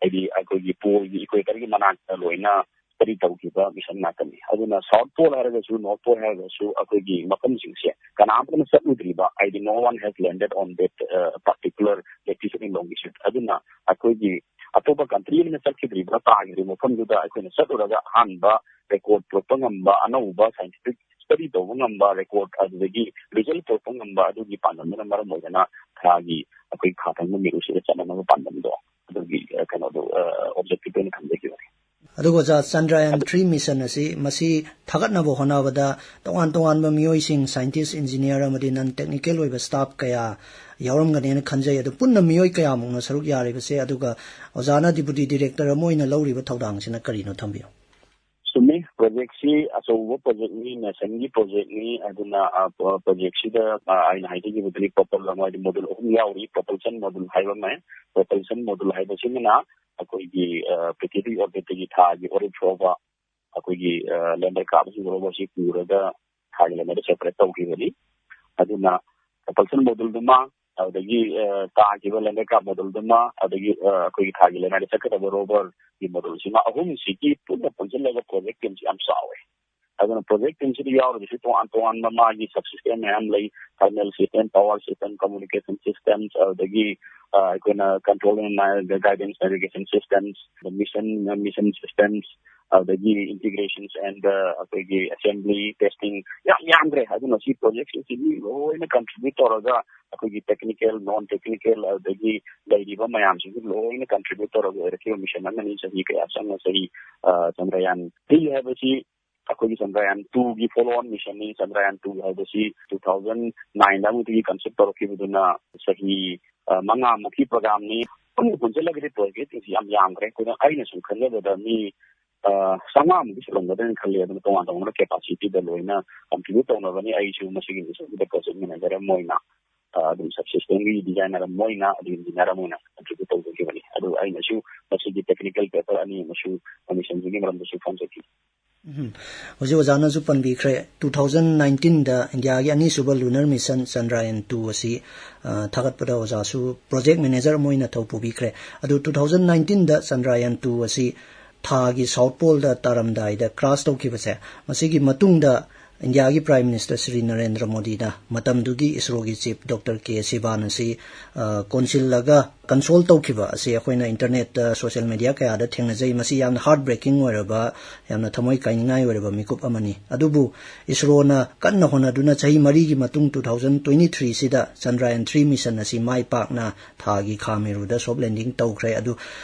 ꯍꯥꯏꯗꯤ ꯑꯩꯈꯣꯏꯒꯤ poleꯒꯤ equatorꯒꯤ ꯃꯅꯥꯛꯇ ꯂꯣꯏꯅ study ꯇꯧꯈꯤꯕ mission ꯉꯥꯛꯇꯅꯤ꯫ ꯑꯗꯨꯅ south pole ꯍꯥꯏꯔꯒꯁꯨ, north pole ꯍꯥꯏꯔꯒꯁꯨ ꯑꯩꯈꯣꯏꯒꯤ ꯃꯐꯝꯁꯤꯡꯁꯦ ꯀꯅꯥꯝꯇꯅ ꯆꯠꯂꯨꯗ꯭ꯔꯤꯕ, ꯍꯥꯏꯗꯤ no one has landed on that, uh, particular latitude and longitude꯫ ꯑꯗꯨꯅ ꯑꯩꯈꯣꯏꯒꯤ ꯑꯇꯣꯞꯄ country ꯑꯃꯅ ꯆꯠꯈꯤꯗ꯭ꯔꯤꯕ, ꯇꯥꯈꯤꯗ꯭ꯔꯤꯕ ꯃꯐꯝꯗꯨꯗ ꯑꯩꯈꯣꯏꯅ ꯆꯠꯂꯨꯔꯒ ꯑꯍꯥꯟꯕ record ꯄꯨꯔꯛꯄ ꯉꯝꯕ, ꯑꯅꯧꯕ scientific study ꯇꯧꯕ ꯉꯝꯕ, record ꯑꯗꯨꯗꯒꯤ result ꯄꯨꯔꯛꯄ ꯉꯝꯕ ꯑꯗꯨꯒꯤ ꯄꯥꯟꯗꯝꯗꯨꯅ ꯃꯔꯝ ꯑꯣꯏꯗꯅ ꯊꯥꯒꯤ ꯑꯩꯈꯣꯏ ꯈꯥ ꯊꯪꯕ ꯃꯦꯔꯨꯁꯤꯗ ꯆꯠꯅꯅꯕ ꯄꯥꯟꯗꯝꯗꯣ ꯑꯗꯨꯒꯤ, ꯑ, ꯀꯩꯅꯣꯗꯣ, ꯑ, objective ꯑꯣꯏꯅ ꯊꯝꯖꯈꯤꯕꯅꯤ꯫ ꯑꯗꯨꯒ ꯑꯣꯖꯥ, ꯆꯟꯗ꯭ꯔꯌꯥꯟ ꯑꯗꯨ three mission ꯑꯁꯤ ꯃꯁꯤ ꯊꯥꯒꯠꯅꯕ ꯍꯣꯠꯅꯕꯗ ꯇꯣꯉꯥꯟ ꯇꯣꯉꯥꯟꯕ ꯃꯤꯑꯣꯏꯁꯤꯡ, scientist, engineer ꯑꯃꯗꯤ non technical ꯑꯣꯏꯕ staff ꯀꯌꯥ ꯌꯥꯎꯔꯝꯒꯅꯦꯅ ꯈꯟꯖꯩ꯫ ꯑꯗꯨ ꯄꯨꯟꯅ ꯃꯤꯑꯣꯏ ꯀꯌꯥꯃꯨꯛꯅ ꯁꯔꯨꯛ ꯌꯥꯔꯤꯕꯁꯦ? ꯑꯗꯨꯒ ꯑꯣꯖꯥꯅ deputy director ꯑꯃ ꯑꯣꯏꯅ ꯂꯧꯔꯤꯕ ꯊꯧꯗꯥꯡꯁꯤꯅ ꯀꯔꯤꯅꯣ ꯊꯝꯕꯤꯌꯨ꯫ ꯆꯨꯝꯃꯤ, projectꯁꯤ ꯑꯆꯧꯕ projectꯅꯤ, nationꯒꯤ projectꯅꯤ꯫ ꯑꯗꯨꯅ, ꯑ, ꯄ-, projectꯁꯤꯗ, ꯑ, ꯑꯩꯅ ꯍꯥꯏꯖꯈꯤꯕꯗꯨꯅꯤ, propel ꯑꯃ, ꯍꯥꯏꯗꯤ module ꯑꯍꯨꯝ ꯌꯥꯎꯔꯤ, propulsion module ꯍꯥꯏꯕ ꯑꯃ, propulsion module ꯍꯥꯏꯕꯁꯤꯃꯅ ꯑꯩꯈꯣꯏꯒꯤ, ꯑ, ꯄ꯭ꯔꯤꯊꯤꯕꯤ orbitꯇꯒꯤ ꯊꯥꯒꯤ orbit ꯐꯥꯎꯕ ꯑꯩꯈꯣꯏꯒꯤ, ꯑ, lander craft ꯑꯁꯤ roverꯁꯤ ꯄꯨꯔꯒ ꯊꯥꯒꯤ landerꯗ separate ꯇꯧꯈꯤꯕꯅꯤ꯫ ꯑꯗꯨꯅ propulsion moduleꯗꯨꯃ, ꯑꯗꯨꯗꯒꯤ, ꯑ, ꯇꯥꯈꯤꯕ lander craft moduleꯗꯨꯃ, ꯑꯗꯒꯤ, ꯑ, ꯑꯩꯈꯣꯏꯒꯤ ꯊꯥꯒꯤ ꯂꯩꯃꯥꯏꯗ ꯆꯠꯀꯗꯕ roverꯒꯤ moduleꯁꯤꯃ, ꯑꯍꯨꯝꯁꯤꯒꯤ ꯄꯨꯟꯅ ꯄꯨꯟꯁꯤꯜꯂꯒ project teamꯁꯤ ꯌꯥꯝ ꯆꯥꯎꯋꯦ꯫ ꯑꯗꯨꯅ ꯄ꯭ꯔꯣꯖꯦꯛ ꯇꯤꯝꯁꯤꯗ ꯌꯥꯎꯔꯤꯕꯁꯤ ꯇꯣꯉꯥꯟ ꯇꯣꯉꯥꯟꯕ ꯃꯥꯒꯤ ꯁꯕ ꯁꯤꯁꯇꯦꯝ ꯃꯌꯥꯝ ꯂꯩ꯫ Thermal system, power system, communication systems, ꯑꯗꯨꯗꯒꯤ ꯑ, ꯑꯩꯈꯣꯏꯅ control and guidance navigation systems, mission mission systems, ꯑꯗꯒꯤ ꯏꯟꯇꯤꯒ꯭ꯔꯦꯁꯟꯁ ꯑꯦꯟ ꯑꯩꯈꯣꯏꯒꯤ ꯑꯦꯁꯦꯝꯕ꯭ꯂꯤ ꯇꯦꯁꯇꯤꯡ ꯌꯥꯝ ꯌꯥꯝꯈ꯭ꯔꯦ꯫ ꯑꯗꯨꯅ ꯁꯤ ꯄ꯭ꯔꯣꯖꯦꯛꯁꯤꯡꯁꯤ ꯃꯤ ꯂꯣꯏꯅ ꯀꯟꯇ꯭ꯔꯤꯕ꯭ꯌꯨꯠ ꯇꯧꯔꯒ ꯑꯩꯈꯣꯏꯒꯤ ꯇꯦꯛꯅꯤꯀꯦꯜ, ꯅꯣꯟ ꯇꯦꯛꯅꯤꯀꯦꯜ, ꯑꯗꯒꯤ ꯂꯩꯔꯤꯕ ꯃꯌꯥꯝꯁꯤꯡꯁꯤ ꯂꯣꯏꯅ ꯀꯟꯇ꯭ꯔꯤꯕ꯭ꯌꯨꯠ ꯇꯧꯔꯒ ꯑꯣꯏꯔꯛꯈꯤꯕ ꯃꯤꯁꯟ ꯑꯃꯅꯤ꯫ ꯆꯍꯤ ꯀꯌꯥ ꯆꯪꯅ ꯆꯍꯤ, ꯑ, ꯆꯟꯗ꯭ꯔꯌꯥꯟ ꯊ꯭ꯔꯤ ꯍꯥꯏꯕꯁꯤ ꯑꯩꯈꯣꯏꯒꯤ ꯆꯟꯗ꯭ꯔꯌꯥꯟ ꯇꯨꯒꯤ ꯐꯣꯂꯣ ꯑꯣꯟ ꯃꯤꯁꯟꯅꯤ꯫ ꯆꯟꯗ꯭ꯔꯌꯥꯟ ꯇꯨ ꯍꯥꯏꯕꯁꯤ ꯇꯨ ꯊꯥꯎꯖꯟ ꯅꯥꯏꯟꯗ ꯑꯃꯨꯛꯇꯒꯤ ꯀꯟꯁꯦꯞ ꯇꯧꯔꯛꯈꯤꯕꯗꯨꯅ ꯆꯍꯤ, ꯑ, ꯃꯉꯥꯃꯨꯛꯀꯤ ꯄ꯭ꯔꯣꯒ꯭ꯔꯥꯝꯅꯤ꯫ ꯄꯨꯟꯅ ꯄꯨꯟꯁꯤꯜꯂꯒꯗꯤ ꯄ꯭ꯔꯣꯖꯦꯛꯁꯤ ꯌꯥꯝ ꯌꯥꯝꯈ꯭ꯔꯦ꯫ ꯑꯩꯈꯣꯏꯅ, ꯑꯩꯅ ꯁꯨꯝ ꯈꯟꯖꯕꯗ ꯃꯤ, ꯑ, ꯆꯥꯝꯃꯉꯥꯃꯨꯛꯇꯤ ꯁꯨꯔꯝꯒꯗ꯭ꯔꯅ ꯈꯜꯂꯤ꯫ ꯑꯗꯨꯅ ꯇꯣꯉꯥꯟ ꯇꯣꯉꯥꯟꯕ ꯀꯦꯄꯥꯁꯤꯇꯤꯗ ꯂꯣꯏꯅ ꯀꯟꯇ꯭ꯔꯤꯕ꯭ꯌꯨꯠ ꯇꯧꯅꯕꯅꯤ꯫ ꯑꯩꯁꯨ ꯃꯁꯤꯒꯤ ꯃꯤꯁꯟꯁꯤꯗ ꯄ꯭ꯔꯣꯖꯦꯛ ꯃꯦꯅꯦꯖꯔ ꯑꯃ ꯑꯣꯏꯅ, ꯑ, ꯑꯗꯨꯝ ꯁꯕ ꯁꯤꯁꯇꯦꯝꯒꯤ ꯗꯤꯖꯥꯏꯅꯔ ꯑꯃ ꯑꯣꯏꯅ, ꯑꯗꯨꯝ ꯏꯟꯖꯤꯅꯤꯌꯔ ꯑꯃ ꯑꯣꯏꯅ ꯀꯟꯇ꯭ꯔꯤꯕ꯭ꯌꯨꯠ ꯇꯧꯖꯈꯤꯕꯅꯤ꯫ ꯑꯗꯨ ꯑꯩꯅꯁꯨ ꯃꯁꯤꯒꯤ ꯇꯦꯛꯅꯤꯀꯦꯜ ꯄꯦꯄꯔ ꯑꯅꯤ ꯑꯃꯁꯨ ꯃꯤꯁꯟꯁꯤꯒꯤ ꯃꯔꯝꯗꯁꯨ ꯐꯣꯡꯖꯈꯤ꯫ ꯎꯝ꯫ ꯍꯧꯖꯤꯛ ꯑꯣꯖꯥꯅꯁꯨ ꯄꯟꯕꯤꯈ꯭ꯔꯦ, ꯇꯨ ꯊꯥꯎꯖꯟ ꯅꯥꯏꯟꯇꯤꯟꯗ ꯏꯟꯗꯤꯌꯥꯒꯤ ꯑꯅꯤꯁꯨꯕ ꯂꯨꯅꯔ ꯃꯤꯁꯟ ꯆꯟꯗ꯭ꯔꯌꯥꯟ ꯇꯨ ꯑꯁꯤ, ꯑ, ꯊꯥꯒꯠꯄꯗ ꯑꯣꯖꯥꯁꯨ ꯄ꯭ꯔꯣꯖꯦꯛ ꯃꯦꯅꯦꯖꯔ ꯑꯃ ꯑꯣꯏꯅ ꯊꯧ ꯄꯨꯕꯤꯈ꯭ꯔꯦ꯫ ꯑꯗꯨ ꯇꯨ ꯊꯥꯎꯖꯟ ꯅꯥꯏꯟꯇꯤꯟꯗ ꯆꯟꯗ꯭ꯔꯌꯥꯟ ꯇꯨ ꯑꯁꯤ ꯊꯥꯒꯤ ꯁꯥꯎꯠ ꯄꯣꯜꯗ ꯇꯥꯔꯝꯗꯥꯏꯗ ꯀ꯭ꯔꯥꯁ ꯇꯧꯈꯤꯕꯁꯦ, ꯃꯁꯤꯒꯤ ꯃꯇꯨꯡꯗ ꯏꯟꯗꯤꯌꯥꯒꯤ ꯄ꯭ꯔꯥꯏꯝ ꯃꯤꯅꯤꯁꯇꯔ ꯁ꯭ꯔꯤ ꯅꯔꯦꯟꯗ꯭ꯔ ꯃꯣꯗꯤꯅ ꯃꯇꯝꯗꯨꯒꯤ ꯏꯁꯔꯣꯒꯤ ꯆꯤꯐ ꯗꯣꯛꯇꯔ ꯀꯦ ꯁꯤꯕꯥꯟ ꯑꯁꯤ, ꯑ, ꯀꯣꯟꯁꯤꯜꯂꯒ ꯀꯟꯁꯣꯜ ꯇꯧꯈꯤꯕ ꯑꯁꯤ ꯑꯩꯈꯣꯏꯅ ꯏꯟꯇꯔꯅꯦꯠꯇ, ꯁꯣꯁꯤꯌꯦꯜ ꯃꯦꯗꯤꯌꯥ ꯀꯌꯥꯗ ꯊꯦꯡꯅꯖꯩ꯫ ꯃꯁꯤ ꯌꯥꯝꯅ ꯍꯥꯔꯠ ꯕ꯭ꯔꯦꯀꯤꯡ ꯑꯣꯏꯔꯕ, ꯌꯥꯝꯅ ꯊꯃꯣꯏ ꯀꯥꯏꯅꯤꯡꯉꯥꯏ ꯑꯣꯏꯔꯕ ꯃꯤꯀꯨꯞ ꯑꯃꯅꯤ꯫ ꯑꯗꯨꯕꯨ ꯏꯁꯔꯣꯅ ꯀꯟꯅ ꯍꯣꯠꯅꯗꯨꯅ ꯆꯍꯤ ꯃꯔꯤꯒꯤ ꯃꯇꯨꯡ ꯇꯨ ꯊꯥꯎꯖꯟ ꯇ꯭ꯋꯦꯟꯇꯤ ꯊ꯭ꯔꯤꯁꯤꯗ ꯆꯟꯗ꯭ꯔꯌꯥꯟ ꯊ꯭ꯔꯤ ꯃꯤꯁꯟ ꯑꯁꯤ ꯃꯥꯏ ꯄꯥꯛꯅ ꯊꯥꯒꯤ ꯈꯥ ꯃꯩꯔꯨꯗ ꯁꯣꯐ ꯂꯦꯟꯗꯤꯡ ꯇꯧꯈ꯭ꯔꯦ꯫ ꯑꯗꯨ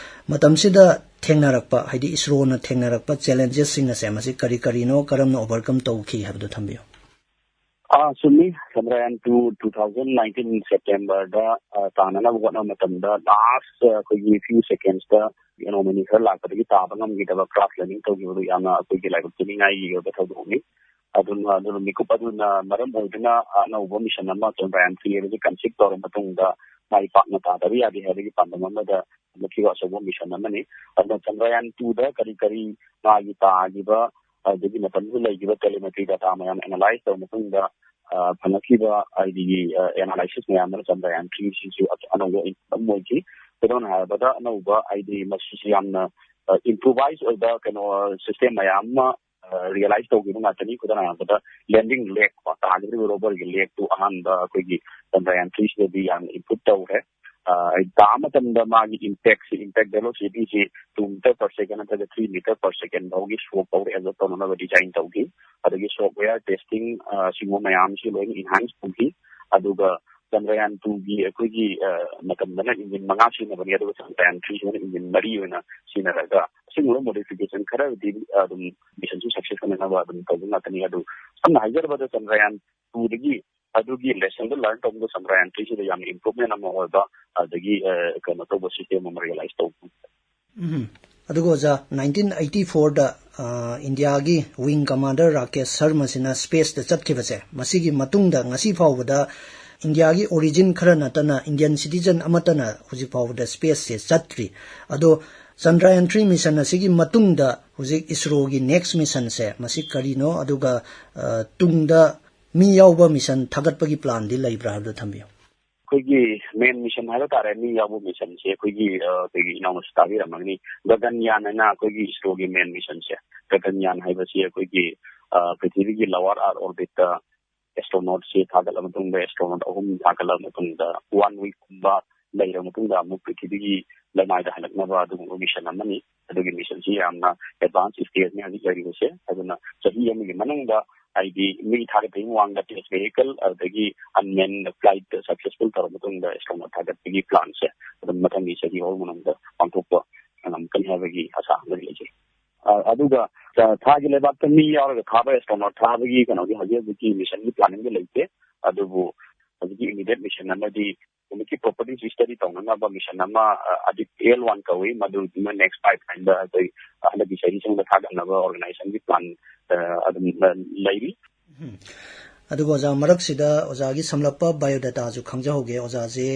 ꯃꯇꯝꯁꯤꯗ ꯊꯦꯡꯅꯔꯛꯄ, ꯍꯥꯏꯗꯤ ꯏꯁꯔꯣꯅ ꯊꯦꯡꯅꯔꯛꯄ ꯆꯦꯂꯦꯟꯖꯦꯁꯁꯤꯡ ꯑꯁꯦ ꯃꯁꯤ ꯀꯔꯤ ꯀꯔꯤꯅꯣ, ꯀꯔꯝꯅ ꯑꯣꯚꯔꯀꯝ ꯇꯧꯈꯤ ꯍꯥꯏꯕꯗꯨ ꯊꯝꯕꯤꯌꯨ꯫ ꯑꯥ, ꯆꯨꯝꯃꯤ꯫ Chandrayaan two two thousand nineteen ꯁꯦꯞꯇꯦꯝꯕꯔꯗ, ꯑ, ꯇꯥꯅꯅꯕ ꯍꯣꯠꯅꯕ ꯃꯇꯝꯗ ꯂꯥꯁ ꯑꯩꯈꯣꯏꯒꯤ ꯐ꯭ꯌꯨ ꯁꯦꯀꯦꯟꯁꯇ ꯑꯦꯅꯣꯃꯦꯂꯤ ꯈꯔ ꯂꯥꯛꯄꯗꯒꯤ ꯇꯥꯕ ꯉꯝꯈꯤꯗꯕ, ꯀ꯭ꯔꯥꯁ ꯂꯦꯟꯗꯤꯡ ꯇꯧꯈꯤꯕꯗꯨ ꯌꯥꯝꯅ ꯑꯩꯈꯣꯏꯒꯤ ꯂꯥꯏꯕꯛ ꯊꯤꯅꯤꯡꯉꯥꯏꯒꯤ ꯑꯣꯏꯕ ꯊꯧꯗꯣꯛꯅꯤ꯫ ꯑꯗꯨꯅ, ꯑꯗꯨꯅ ꯃꯤꯀꯨꯞ ꯑꯗꯨꯅ ꯃꯔꯝ ꯑꯣꯏꯗꯨꯅ ꯑꯅꯧꯕ ꯃꯤꯁꯟ ꯑꯃ ꯆꯟꯗ꯭ꯔꯌꯥꯟ ꯊ꯭ꯔꯤ ꯍꯥꯏꯕꯁꯤ ꯀꯟꯁꯤꯞ ꯇꯧꯔꯕ ꯃꯇꯨꯡꯗ ꯃꯥꯏ ꯄꯥꯛꯅ ꯇꯥꯗꯕ ꯌꯥꯗꯦ ꯍꯥꯏꯕꯒꯤ ꯄꯥꯟꯗꯝ ꯑꯃꯗ ꯍꯧꯒꯠꯈꯤꯕ ꯑꯆꯧꯕ ꯃꯤꯁꯟ ꯑꯃꯅꯤ꯫ ꯑꯗꯨꯅ ꯆꯟꯗ꯭ꯔꯌꯥꯟ ꯇꯨꯗ ꯀꯔꯤ ꯀꯔꯤ ꯃꯥꯒꯤ ꯇꯥꯈꯤꯕ, ꯑꯗꯒꯤ ꯃꯇꯝꯗꯨꯗ ꯂꯩꯈꯤꯕ ꯇꯦꯂꯤꯃꯦꯇ꯭ꯔꯤ ꯗꯥꯇꯥ ꯃꯌꯥꯝ ꯑꯦꯅꯥꯂꯥꯏꯁ ꯇꯧꯔꯕ ꯃꯇꯨꯡꯗ, ꯑ, ꯐꯪꯉꯛꯈꯤꯕ ꯍꯥꯏꯗꯤ, ꯑ, ꯑꯦꯅꯥꯂꯥꯏꯁꯤꯁ ꯃꯌꯥꯝ ꯑꯃꯅ ꯆꯟꯗ꯭ꯔꯌꯥꯟ ꯊ꯭ꯔꯤꯁꯤꯁꯨ ꯑ-, ꯑꯅꯧꯕ ꯏꯟꯀꯝ ꯑꯣꯏꯈꯤ꯫ ꯈꯨꯗꯝ ꯑꯣꯏꯅ ꯍꯥꯏꯔꯕꯗ ꯑꯅꯧꯕ ꯍꯥꯏꯗꯤ ꯃꯁꯤꯁꯨ ꯌꯥꯝꯅ, ꯑ, ꯏꯝꯄ꯭ꯔꯣꯚꯥꯏꯁ ꯑꯣꯏꯕ ꯀꯩꯅꯣ, ꯑ, ꯁꯤꯁꯇꯦꯝ ꯃꯌꯥꯝ ꯑꯃ ꯔꯤꯌꯦꯂꯥꯏꯁ ꯇꯧꯈꯤꯕ ꯉꯥꯛꯇꯅꯤ꯫ ꯈꯨꯗꯝ ꯑꯣꯏꯅ ꯍꯥꯏꯔꯕꯗ ꯂꯦꯟꯗꯤꯡ ꯂꯦꯛ ꯀꯣ, ꯇꯥꯈꯤꯕ ꯔꯣꯕꯔꯒꯤ ꯂꯦꯛꯇꯨ ꯑꯍꯥꯟꯕ ꯑꯩꯈꯣꯏꯒꯤ ꯆꯟꯗ꯭ꯔꯌꯥꯟ ꯊ꯭ꯔꯤꯁꯤꯗꯗꯤ ꯌꯥꯝꯅ ꯏꯝꯄ꯭ꯔꯨꯞ ꯇꯧꯈ꯭ꯔꯦ꯫ ꯑ, ꯇꯥꯕ ꯃꯇꯝꯗ ꯃꯥꯒꯤ ꯏꯝꯄꯦꯛꯁꯤ, ꯏꯝꯄꯦꯛ ꯚꯦꯂꯣꯁꯤꯇꯤꯁꯤ ꯇꯨ ꯃꯤꯇꯔ ꯄꯔ ꯁꯦꯀꯦꯟ ꯅꯠꯇ꯭ꯔꯒ ꯊ꯭ꯔꯤ ꯃꯤꯇꯔ ꯄꯔ ꯁꯦꯀꯦꯟ ꯐꯥꯎꯒꯤ ꯁꯣꯛ ꯇꯧꯔꯦ ꯑꯦꯕꯖꯣꯔꯕ ꯇꯧꯅꯅꯕ ꯗꯤꯖꯥꯏꯟ ꯇꯧꯈꯤ꯫ ꯑꯗꯒꯤ ꯁꯣꯐꯋꯦꯌꯔ ꯇꯦꯁꯇꯤꯡ, ꯑ, ꯁꯤꯒꯨꯝꯕ ꯃꯌꯥꯝꯁꯤ ꯂꯣꯏꯅ ꯏꯟꯍꯥꯟꯁ ꯇꯧꯈꯤ꯫ ꯑꯗꯨꯒ ꯆꯟꯗ꯭ꯔꯌꯥꯟ ꯇꯨꯒꯤ ꯑꯩꯈꯣꯏꯒꯤ, ꯑ, ꯃꯇꯝꯗꯅ ꯏꯟꯖꯤꯟ ꯃꯉꯥ ꯁꯤꯖꯤꯟꯅꯕꯅꯤ, ꯑꯗꯨꯒ ꯆꯟꯗ꯭ꯔꯌꯥꯟ ꯊ꯭ꯔꯤꯁꯤꯅ ꯏꯟꯖꯤꯟ ꯃꯔꯤ ꯑꯣꯏꯅ ꯁꯤꯖꯤꯟꯅꯔꯒ ꯑꯁꯤꯒꯨꯝꯕ ꯃꯣꯗꯤꯐꯤꯀꯦꯁꯟ ꯈꯔꯕꯨꯗꯤ, ꯑ, ꯑꯗꯨꯝ ꯃꯤꯁꯟꯁꯤ ꯁꯛꯁꯦꯁ ꯑꯣꯏꯅꯅꯕ ꯑꯗꯨꯝ ꯇꯧꯕ ꯉꯥꯛꯇꯅꯤ꯫ ꯑꯗꯨ ꯁꯝꯅ ꯍꯥꯏꯖꯔꯕꯗ ꯆꯟꯗ꯭ꯔꯌꯥꯟ ꯇꯨꯗꯒꯤ ꯑꯗꯨꯒꯤ ꯂꯦꯁꯟꯗꯣ ꯂꯔꯟ ꯇꯧꯕꯗ ꯆꯟꯗ꯭ꯔꯌꯥꯟ ꯊ꯭ꯔꯤꯁꯤꯗ ꯌꯥꯝꯅ ꯏꯝꯄ꯭ꯔꯨꯚꯃꯦꯟ ꯑꯃ ꯑꯣꯏꯕ, ꯑꯗꯒꯤ, ꯑ, ꯀꯩꯅꯣ ꯇꯧꯕ ꯁꯤꯁꯇꯦꯝ ꯑꯃ ꯔꯤꯌꯦꯂꯥꯏꯁ ꯇꯧꯕ꯫ ꯎꯝ꯫ ꯑꯗꯨꯒ ꯑꯣꯖꯥ, ꯅꯥꯏꯟꯇꯤꯟ ꯑꯩꯠꯇꯤ ꯐꯣꯔꯗ, ꯑ, ꯏꯟꯗꯤꯌꯥꯒꯤ ꯋꯤꯡ ꯀꯃꯥꯟꯗꯔ ꯔꯥꯀꯦꯁ ꯁꯔꯃꯁꯤꯅ ꯁ꯭ꯄꯦꯁꯇ ꯆꯠꯈꯤꯕꯁꯦ, ꯃꯁꯤꯒꯤ ꯃꯇꯨꯡꯗ ꯉꯁꯤ ꯐꯥꯎꯕꯗ ꯏꯟꯗꯤꯌꯥꯒꯤ ꯑꯣꯔꯤꯖꯤꯟ ꯈꯔ ꯅꯠꯇꯅ ꯏꯟꯗꯤꯌꯟ ꯁꯤꯇꯤꯖꯟ ꯑꯃꯠꯇꯅ ꯍꯧꯖꯤꯛ ꯐꯥꯎꯕꯗ ꯁ꯭ꯄꯦꯁꯁꯦ ꯆꯠꯇ꯭ꯔꯤ꯫ ꯑꯗꯣ ꯆꯟꯗ꯭ꯔꯌꯥꯟ ꯊ꯭ꯔꯤ ꯃꯤꯁꯟ ꯑꯁꯤꯒꯤ ꯃꯇꯨꯡꯗ ꯍꯧꯖꯤꯛ ꯏꯁꯔꯣꯒꯤ ꯅꯦꯛꯁ ꯃꯤꯁꯟꯁꯦ ꯃꯁꯤ ꯀꯔꯤꯅꯣ? ꯑꯗꯨꯒ, ꯑ, ꯇꯨꯡꯗ ꯃꯤ ꯌꯥꯎꯕ ꯃꯤꯁꯟ ꯊꯥꯒꯠꯄꯒꯤ ꯄ꯭ꯂꯥꯟꯗꯤ ꯂꯩꯕ꯭ꯔꯥ ꯍꯥꯏꯕꯗꯣ ꯊꯝꯕꯤꯌꯨ꯫ ꯑꯩꯈꯣꯏꯒꯤ ꯃꯦꯟ ꯃꯤꯁꯟ ꯍꯥꯏꯕ ꯇꯥꯔꯦ, ꯃꯤ ꯌꯥꯎꯕ ꯃꯤꯁꯟꯁꯦ ꯑꯩꯈꯣꯏꯒꯤ, ꯑ, ꯑꯩꯈꯣꯏꯒꯤ ꯏꯅꯥꯎꯅꯁꯨ ꯇꯥꯕꯤꯔꯝꯃꯒꯅꯤ, ꯒꯒꯟꯌꯥꯟ ꯍꯥꯏꯅ ꯑꯩꯈꯣꯏꯒꯤ ꯏꯁꯔꯣꯒꯤ ꯃꯦꯟ ꯃꯤꯁꯟꯁꯦ꯫ ꯒꯒꯟꯌꯥꯟ ꯍꯥꯏꯕꯁꯤ ꯑꯩꯈꯣꯏꯒꯤ, ꯑ, ꯄ꯭ꯔꯤꯊꯤꯕꯤꯒꯤ ꯂꯋꯥꯔ ꯑꯥꯔꯠ ꯑꯣꯔꯕꯤꯠꯇ ꯑꯦꯁꯇ꯭ꯔꯣꯅꯣꯠꯁꯤ ꯊꯥꯒꯠꯂ ꯃꯇꯨꯡꯗ, ꯑꯦꯁꯇ꯭ꯔꯣꯅꯣꯠ ꯑꯍꯨꯝ ꯊꯥꯒꯠꯂ ꯃꯇꯨꯡꯗ, ꯋꯥꯟ ꯋꯤꯛꯀꯨꯝꯕ ꯂꯩꯔ ꯃꯇꯨꯡꯗ ꯑꯃꯨꯛ ꯄ꯭ꯔꯤꯊꯤꯕꯤꯒꯤ ꯂꯩꯃꯥꯏꯗ ꯍꯜꯂꯛꯅꯕ ꯑꯗꯨꯒꯨꯝꯕ ꯃꯤꯁꯟ ꯑꯃꯅꯤ꯫ ꯑꯗꯨꯒꯤ ꯃꯤꯁꯟꯁꯤ ꯌꯥꯝꯅ ꯑꯦꯗꯚꯥꯟꯁ ꯁ꯭ꯇꯦꯖꯅꯤ ꯍꯧꯖꯤꯛ ꯂꯩꯔꯤꯕꯁꯦ꯫ ꯑꯗꯨꯅ ꯆꯍꯤ ꯑꯃꯒꯤ ꯃꯅꯨꯡꯗ, ꯍꯥꯏꯗꯤ, ꯃꯤ ꯊꯥꯒꯠꯄꯒꯤ ꯃꯃꯥꯡꯗ ꯇꯦꯁ ꯚꯦꯍꯤꯀꯜ, ꯑꯗꯒꯤ ꯑꯟꯃꯦꯟ ꯐ꯭ꯂꯥꯏꯠ ꯁꯛꯁꯦꯁꯐꯨꯜ ꯇꯧꯔ ꯃꯇꯨꯡꯗ ꯑꯦꯁꯇ꯭ꯔꯣꯅꯣꯠ ꯊꯥꯒꯠꯄꯒꯤ ꯄ꯭ꯂꯥꯟꯁꯦ ꯑꯗꯨꯝ ꯃꯊꯪꯒꯤ ꯆꯍꯤ ꯍꯧꯕ ꯃꯅꯨꯡꯗ ꯄꯥꯡꯊꯣꯛꯄ ꯉꯝꯒꯅꯤ ꯍꯥꯏꯕꯒꯤ ꯑꯁꯥ ꯑꯃ ꯂꯩꯖꯩ꯫ ꯑ, ꯑꯗꯨꯒ, ꯑ, ꯊꯥꯒꯤ ꯂꯩꯕꯥꯛꯇ ꯃꯤ ꯌꯥꯎꯔꯒ ꯊꯥꯕ ꯑꯦꯁꯇ꯭ꯔꯣꯅꯣꯠ ꯊꯥꯕꯒꯤ ꯀꯩꯅꯣꯒꯤ ꯍꯧꯖꯤꯛ ꯍꯧꯖꯤꯛꯀꯤ ꯃꯤꯁꯟꯒꯤ ꯄ꯭ꯂꯥꯅꯤꯡꯗꯤ ꯂꯩꯇꯦ꯫ ꯑꯗꯨꯕꯨ ꯍꯧꯖꯤꯛꯀꯤ ꯏꯃꯤꯗꯤꯌꯦꯠ ꯃꯤꯁꯟ ꯑꯃꯗꯤ ꯅꯨꯃꯤꯠꯀꯤ ꯄ꯭ꯔꯣꯄꯔꯇꯤꯁ ꯁ꯭ꯇꯗꯤ ꯇꯧꯅꯅꯕ ꯃꯤꯁꯟ ꯑꯃ, ꯑ, ꯑꯗꯤꯠ ꯑꯦꯜ ꯋꯥꯟ ꯀꯧꯏ, ꯃꯗꯨ ꯅꯦꯛꯁ ꯄꯥꯏꯞ ꯂꯥꯏꯟꯗ ꯑꯩꯈꯣꯏ ꯍꯟꯗꯛꯀꯤ ꯆꯍꯤ ꯆꯪꯗ ꯊꯥꯒꯠꯅꯕ ꯑꯣꯔꯒꯅꯥꯏꯖꯦꯁꯟꯒꯤ ꯄ꯭ꯂꯥꯟ, ꯑ, ꯑꯗꯨꯝ, ꯑ, ꯂꯩꯔꯤ꯫ ꯎꯝ꯫ ꯑꯗꯨꯒ ꯑꯣꯖꯥ, ꯃꯔꯛꯁꯤꯗ ꯑꯣꯖꯥꯒꯤ ꯁꯝꯂꯞꯄ ꯕꯥꯏꯑꯣꯗꯥꯇꯥꯁꯨ ꯈꯪꯖꯍꯧꯒꯦ꯫ ꯑꯣꯖꯥꯁꯦ,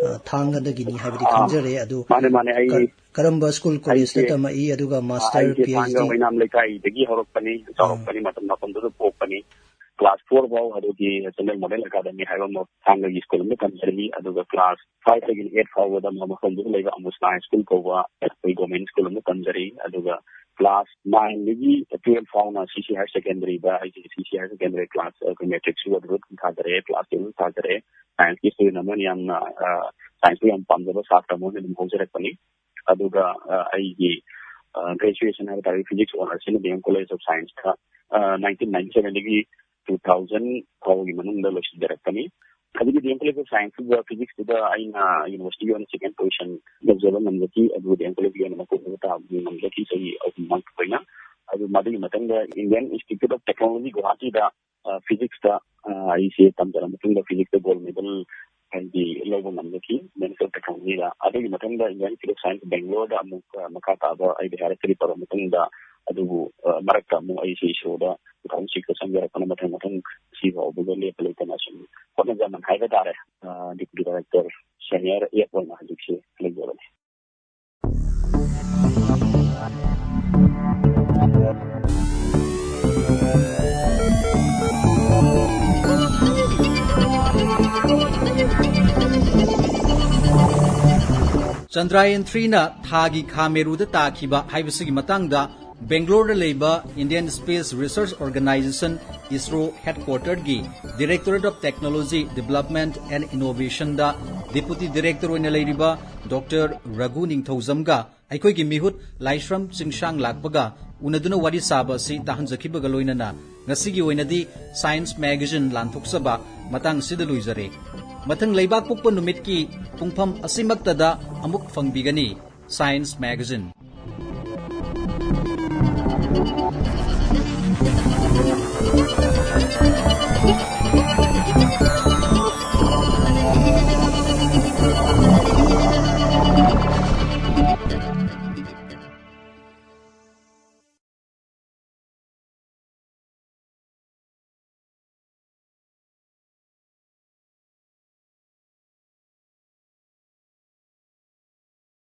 ꯑ, ꯊꯥꯡꯒꯗꯒꯤꯅꯤ ꯍꯥꯏꯕꯗꯤ ꯑꯥ꯫ ꯈꯪꯖꯔꯦ꯫ ꯑꯗꯨ ꯃꯥꯅꯦ, ꯃꯥꯅꯦ꯫ ꯑꯩ ꯀ-, ꯀꯔꯝꯕ ꯁ꯭ꯀꯨꯜ, ꯀꯣꯂꯦꯖꯇ ꯑꯩꯁꯦ, ꯇꯝꯃꯛꯏ? ꯑꯗꯨꯒ ꯑꯥ, ꯃꯥꯁꯇꯔ, ꯑꯩꯁꯦ ꯊꯥꯡꯒ ꯄꯤ ꯑꯩꯆ ꯗꯤ? ꯑꯣꯏꯅꯥꯝ ꯂꯩꯀꯥꯏꯗꯒꯤ ꯍꯧꯔꯛꯄꯅꯤ, ꯑꯥ꯫ ꯆꯥꯎꯔꯛꯄꯅꯤ, ꯃꯇꯝ ꯃꯐꯝꯗꯨꯗ ꯄꯣꯛꯄꯅꯤ꯫ ꯀ꯭ꯂꯥꯁ ꯐꯣꯔ ꯐꯥꯎ ꯑꯗꯨꯒꯤ ꯆꯟꯗꯦꯜ ꯃꯣꯗꯦꯜ ꯑꯦꯀꯥꯗꯃꯤ ꯍꯥꯏꯕ ꯑꯃ ꯊꯥꯡꯒꯒꯤ ꯁ꯭ꯀꯨꯜ ꯑꯃꯗ ꯇꯝꯖꯔꯛꯏ꯫ ꯑꯗꯨꯒ ꯀ꯭ꯂꯥꯁ ꯐꯥꯏꯚꯇꯒꯤꯅ ꯑꯩꯠ ꯐꯥꯎꯕꯗ ꯃꯐꯝꯗꯨꯗ ꯂꯩꯕ ꯑꯃꯨꯁꯅꯥ ꯁ꯭ꯀꯨꯜ ꯀꯧꯕ ꯑꯩꯈꯣꯏ ꯒꯣꯔꯃꯦꯟ ꯁ꯭ꯀꯨꯜ ꯑꯃꯗ ꯇꯝꯖꯔꯛꯏ꯫ ꯑꯗꯨꯒ class nine ꯗꯒꯤ twelve ꯐꯥꯎꯅ C C higher secondary ꯗ ꯑꯩꯁꯦ C C higher secondary class, ꯑꯩꯈꯣꯏ matric ꯁꯨ ꯑꯗꯨꯗ ꯑꯗꯨꯝ ꯊꯥꯖꯔꯛꯑꯦ, class twelve ꯊꯥꯖꯔꯛꯑꯦ꯫ Science ꯀꯤ student ꯑꯃꯅ ꯌꯥꯝꯅ, ꯑ, science ꯇ ꯌꯥꯝ ꯄꯥꯝꯖꯕ ꯁꯥꯇ꯭ꯔ ꯑꯃ ꯑꯣꯏꯅ ꯑꯗꯨꯝ ꯍꯧꯖꯔꯛꯄꯅꯤ꯫ ꯑꯗꯨꯒ, ꯑ, ꯑꯩꯒꯤ, ꯑ, graduation ꯍꯥꯏꯕ ꯇꯥꯔꯦ, physics honours ꯁꯤꯅ D M College of Science ꯇ, ꯑ, nineteen ninety seven ꯗꯒꯤ two thousand ꯐꯥꯎꯒꯤ ꯃꯅꯨꯡꯗ ꯂꯣꯏꯁꯤꯟꯖꯔꯛꯄꯅꯤ꯫ ꯍꯧꯖꯤꯛꯀꯤ D M College of Science ꯇꯨꯗ physics ꯇꯨꯗ ꯑꯩꯅ university ꯒꯤ ꯑꯣꯏꯅ second position ꯂꯧꯖꯕ ꯉꯝꯖꯈꯤ, ꯑꯗꯨꯒ D M College ꯀꯤ ꯑꯣꯏꯅ ꯃꯀꯣꯛ ꯃꯉꯥ ꯇꯥꯕ ꯉꯝꯖꯈꯤ, ꯆꯍꯤ ꯑꯍꯨꯝ ꯃꯃꯥꯡꯒꯤ ꯑꯣꯏꯅ꯫ ꯑꯗꯨ ꯃꯗꯨꯒꯤ ꯃꯊꯪꯗ Indian Institute of Technology ꯒꯨꯋꯥꯍꯥꯇꯤꯗ, ꯑ, physics ꯇ, ꯑ, ꯑꯩꯁꯦ ꯇꯝꯖꯔ ꯃꯇꯨꯡꯗ physics ꯇ gold medal ꯍꯥꯏꯗꯤ ꯂꯧꯕ ꯉꯝꯖꯈꯤ꯫ Ministry of Technology ꯗ꯫ ꯑꯗꯨꯒꯤ ꯃꯊꯪꯗ Indian Institute of Science Bangalore ꯗ ꯑꯃꯨꯛ, ꯑ, ꯃꯈꯥ ꯇꯥꯕ ꯑꯩ ꯍꯥꯏꯔꯛꯇ꯭ꯔꯤ ꯇꯧꯔ ꯃꯇꯨꯡꯗ, ꯑꯗꯨꯕꯨ, ꯑ, ꯃꯔꯛꯇ ꯑꯃꯨꯛ ꯑꯩꯁꯦ ꯏꯁꯔꯣꯗ two thousand six ꯇ ꯆꯪꯖꯔꯛꯄꯅ ꯃꯊꯪ ꯃꯊꯪ ꯁꯤ ꯐꯥꯎꯕꯗ ꯂꯦꯞꯄ ꯂꯩꯇꯅ ꯁꯨꯝ ꯍꯣꯠꯅꯖꯃꯟ ꯍꯥꯏꯕ ꯇꯥꯔꯦ꯫ ꯑ, deputy director senior eight ꯑꯣꯏꯅ ꯍꯧꯖꯤꯛꯁꯦ ꯂꯩꯖꯕꯅꯤ꯫ ꯆꯟꯗ꯭ꯔꯌꯥꯟ three ꯅ ꯊꯥꯒꯤ ꯈꯥ ꯃꯦꯔꯨꯗ ꯇꯥꯈꯤꯕ ꯍꯥꯏꯕꯁꯤꯒꯤ ꯃꯇꯥꯡꯗ ꯕꯦꯡꯒ꯭ꯂꯣꯔꯗ ꯂꯩꯕ Indian Space Research Organisation, ISRO headquarter ꯒꯤ Directorate of Technology Development and Innovation the deputy director ꯑꯣꯏꯅ ꯂꯩꯔꯤꯕ Doctor ꯔꯘꯨ ꯅꯤꯡꯊꯧꯖꯝꯒ ꯑꯩꯈꯣꯏꯒꯤ ꯃꯤꯍꯨꯠ ꯂꯥꯏꯁ꯭ꯔꯝ ꯆꯤꯡꯁꯥꯡ ꯂꯥꯛꯄꯒ ꯎꯅꯗꯨꯅ ꯋꯥꯔꯤ ꯁꯥꯕ ꯑꯁꯤ ꯇꯥꯍꯟꯖꯈꯤꯕꯒ ꯂꯣꯏꯅꯅ ꯉꯁꯤꯒꯤ ꯑꯣꯏꯅꯗꯤ Science Magazine ꯂꯥꯟꯊꯣꯛꯆꯕ ꯃꯇꯥꯡꯁꯤꯗ ꯂꯣꯏꯖꯔꯦ꯫ ꯃꯊꯪ ꯂꯩꯕꯥꯛ ꯄꯣꯛꯄ ꯅꯨꯃꯤꯠꯀꯤ ꯄꯨꯡꯐꯝ ꯑꯁꯤꯃꯛꯇꯗ ꯑꯃꯨꯛ ꯐꯪꯕꯤꯒꯅꯤ꯫ Science Magazine꯫